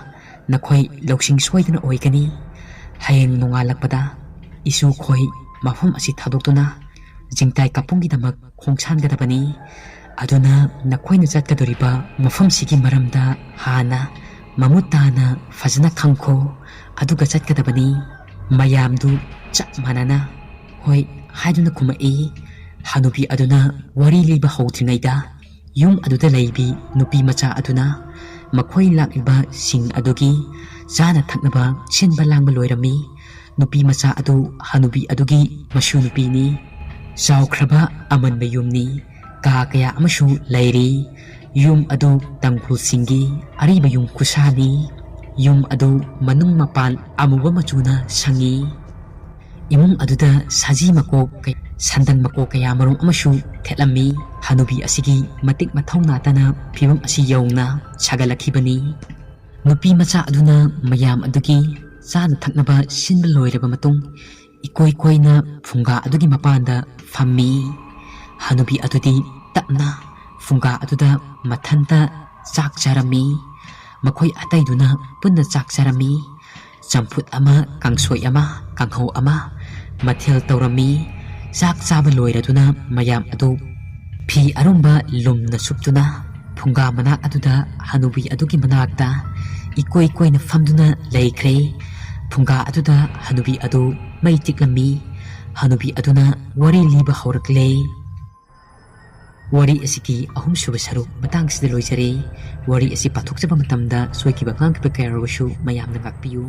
ꯅꯈꯣꯏ ꯂꯧꯁꯤꯡ ꯁꯣꯏꯗꯅ ꯑꯣꯏꯒꯅꯤ꯫ ꯍꯌꯦꯡ ꯅꯣꯡꯉꯥꯜꯂꯛꯄꯗ ꯏꯁꯨ ꯈꯣꯏ ꯃꯐꯝ ꯑꯁꯤ ꯊꯥꯗꯣꯛꯇꯨꯅ ꯖꯤꯡꯇꯥꯏ ꯀꯥꯄꯨꯝꯒꯤꯗꯃꯛ ꯈꯣꯡꯁꯥꯟꯒꯗꯕꯅꯤ꯫ ꯑꯗꯨꯅ ꯅꯈꯣꯏꯅ ꯆꯠꯀꯗꯧꯔꯤꯕ ꯃꯐꯝꯁꯤꯒꯤ ꯃꯔꯝꯗ ꯍꯥꯟꯅ ꯃꯃꯨꯠ ꯇꯥꯅ ꯐꯖꯅ ꯈꯪꯈꯣ, ꯑꯗꯨꯒ ꯆꯠꯀꯗꯕꯅꯤ꯫ ꯃꯌꯥꯝꯗꯨ ꯆꯞ ꯃꯥꯟꯅꯅ "ꯍꯣꯏ" ꯍꯥꯏꯗꯨꯅ ꯈꯨꯝꯃꯛꯏ꯫ ꯍꯅꯨꯕꯤ ꯑꯗꯨꯅ ꯋꯥꯔꯤ ꯂꯤꯕ ꯍꯧꯗ꯭ꯔꯤꯉꯩꯗ ꯌꯨꯝ ꯑꯗꯨꯗ ꯂꯩꯕꯤ ꯅꯨꯄꯤ ꯃꯆꯥ ꯑꯗꯨꯅ ꯃꯈꯣꯏ ꯂꯥꯛꯂꯤꯕꯁꯤꯡ ꯑꯗꯨꯒꯤ ꯆꯥꯅ ꯊꯛꯅꯕ ꯁꯤꯟꯕ ꯂꯥꯡꯕ ꯂꯣꯏꯔꯝꯃꯤ꯫ ꯅꯨꯄꯤ ꯃꯆꯥ ꯑꯗꯨ ꯍꯅꯨꯕꯤ ꯑꯗꯨꯒꯤ ꯃꯁꯨ ꯅꯨꯄꯤꯅꯤ꯫ ꯆꯥꯎꯈ꯭ꯔꯕ ꯑꯃꯟꯕ ꯌꯨꯝꯅꯤ꯫ ꯀꯥ ꯀꯌꯥ ꯑꯃꯁꯨ ꯂꯩꯔꯤ꯫ ꯌꯨꯝ ꯑꯗꯨ ꯇꯥꯡꯈꯨꯜꯁꯤꯡꯒꯤ ꯑꯔꯤꯕ ꯌꯨꯝ ꯈꯨꯁꯥꯅꯤ꯫ ꯌꯨꯝ ꯑꯗꯨ ꯃꯅꯨꯡ ꯃꯄꯥꯟ ꯑꯃꯨꯕ ꯃꯆꯨꯅ ꯁꯪꯉꯤ꯫ ꯏꯃꯨꯡ ꯑꯗꯨꯗ ꯁꯖꯤ ꯃꯀꯣꯛ ꯀꯩ-, ꯁꯟꯗꯪ ꯃꯀꯣꯛ ꯀꯌꯥ ꯃꯔꯨꯝ ꯑꯃꯁꯨ ꯊꯦꯠꯂꯝꯃꯤ꯫ ꯍꯅꯨꯕꯤ ꯑꯁꯤꯒꯤ ꯃꯇꯤꯛ ꯃꯊꯧꯅꯥꯇꯅ ꯐꯤꯕꯝ ꯑꯁꯤ ꯌꯧꯅ ꯁꯥꯒꯠꯂꯛꯈꯤꯕꯅꯤ꯫ ꯅꯨꯄꯤ ꯃꯆꯥ ꯑꯗꯨꯅ ꯃꯌꯥꯝ ꯑꯗꯨꯒꯤ ꯆꯥꯅ ꯊꯛꯅꯕ ꯁꯤꯟꯕ ꯂꯣꯏꯔꯕ ꯃꯇꯨꯡ, ꯏꯀꯣꯏ ꯀꯣꯏꯅ ꯐꯨꯡꯒꯥ ꯑꯗꯨꯒꯤ ꯃꯄꯥꯟꯗ ꯐꯝꯃꯤ꯫ ꯍꯅꯨꯕꯤ ꯑꯗꯨꯗꯤ ꯇꯞꯅ ꯐꯨꯡꯒꯥ ꯑꯗꯨꯗ ꯃꯊꯟꯇ ꯆꯥꯛ ꯆꯥꯔꯝꯃꯤ꯫ ꯃꯈꯣꯏ ꯑꯇꯩꯗꯨꯅ ꯄꯨꯟꯅ ꯆꯥꯛ ꯆꯥꯔꯝꯃꯤ꯫ ꯆꯝꯐꯨꯠ ꯑꯃ, ꯀꯥꯡꯁꯣꯏ ꯑꯃ, ꯀꯥꯡꯍꯧ ꯑꯃ ꯃꯊꯦꯜ ꯇꯧꯔꯝꯃꯤ꯫ ꯆꯥꯛ ꯆꯥꯕ ꯂꯣꯏꯔꯗꯨꯅ ꯃꯌꯥꯝ ꯑꯗꯨ ꯐꯤ ꯑꯔꯨꯝꯕ ꯂꯨꯝꯅ ꯁꯨꯞꯇꯨꯅ ꯐꯨꯡꯒꯥ ꯃꯅꯥꯛ ꯑꯗꯨꯗ ꯍꯅꯨꯕꯤ ꯑꯗꯨꯒꯤ ꯃꯅꯥꯛꯇ ꯏꯀꯣꯏ ꯀꯣꯏꯅ ꯐꯝꯗꯨꯅ ꯂꯩꯈ꯭ꯔꯦ꯫ ꯐꯨꯡꯒꯥ ꯑꯗꯨꯗ ꯍꯅꯨꯕꯤ ꯑꯗꯨ ꯃꯩ ꯇꯤꯛꯂꯝꯃꯤ꯫ ꯍꯅꯨꯕꯤ ꯑꯗꯨꯅ ꯋꯥꯔꯤ ꯂꯤꯕ ꯍꯧꯔꯛꯂꯦ꯫ ꯋꯥꯔꯤ ꯑꯁꯤꯒꯤ ꯑꯍꯨꯝꯁꯨꯕ ꯁꯔꯨꯛ ꯃꯇꯥꯡꯁꯤꯗ ꯂꯣꯏꯖꯔꯦ꯫ ꯋꯥꯔꯤ ꯑꯁꯤ ꯄꯥꯊꯣꯛꯆꯕ ꯃꯇꯝꯗ ꯁꯣꯏꯈꯤꯕ ꯉꯥꯡꯈꯤꯕ ꯀꯌꯥ ꯌꯥꯎꯔꯕꯁꯨ ꯃꯌꯥꯝꯅ ꯉꯥꯛꯄꯤꯌꯨ꯫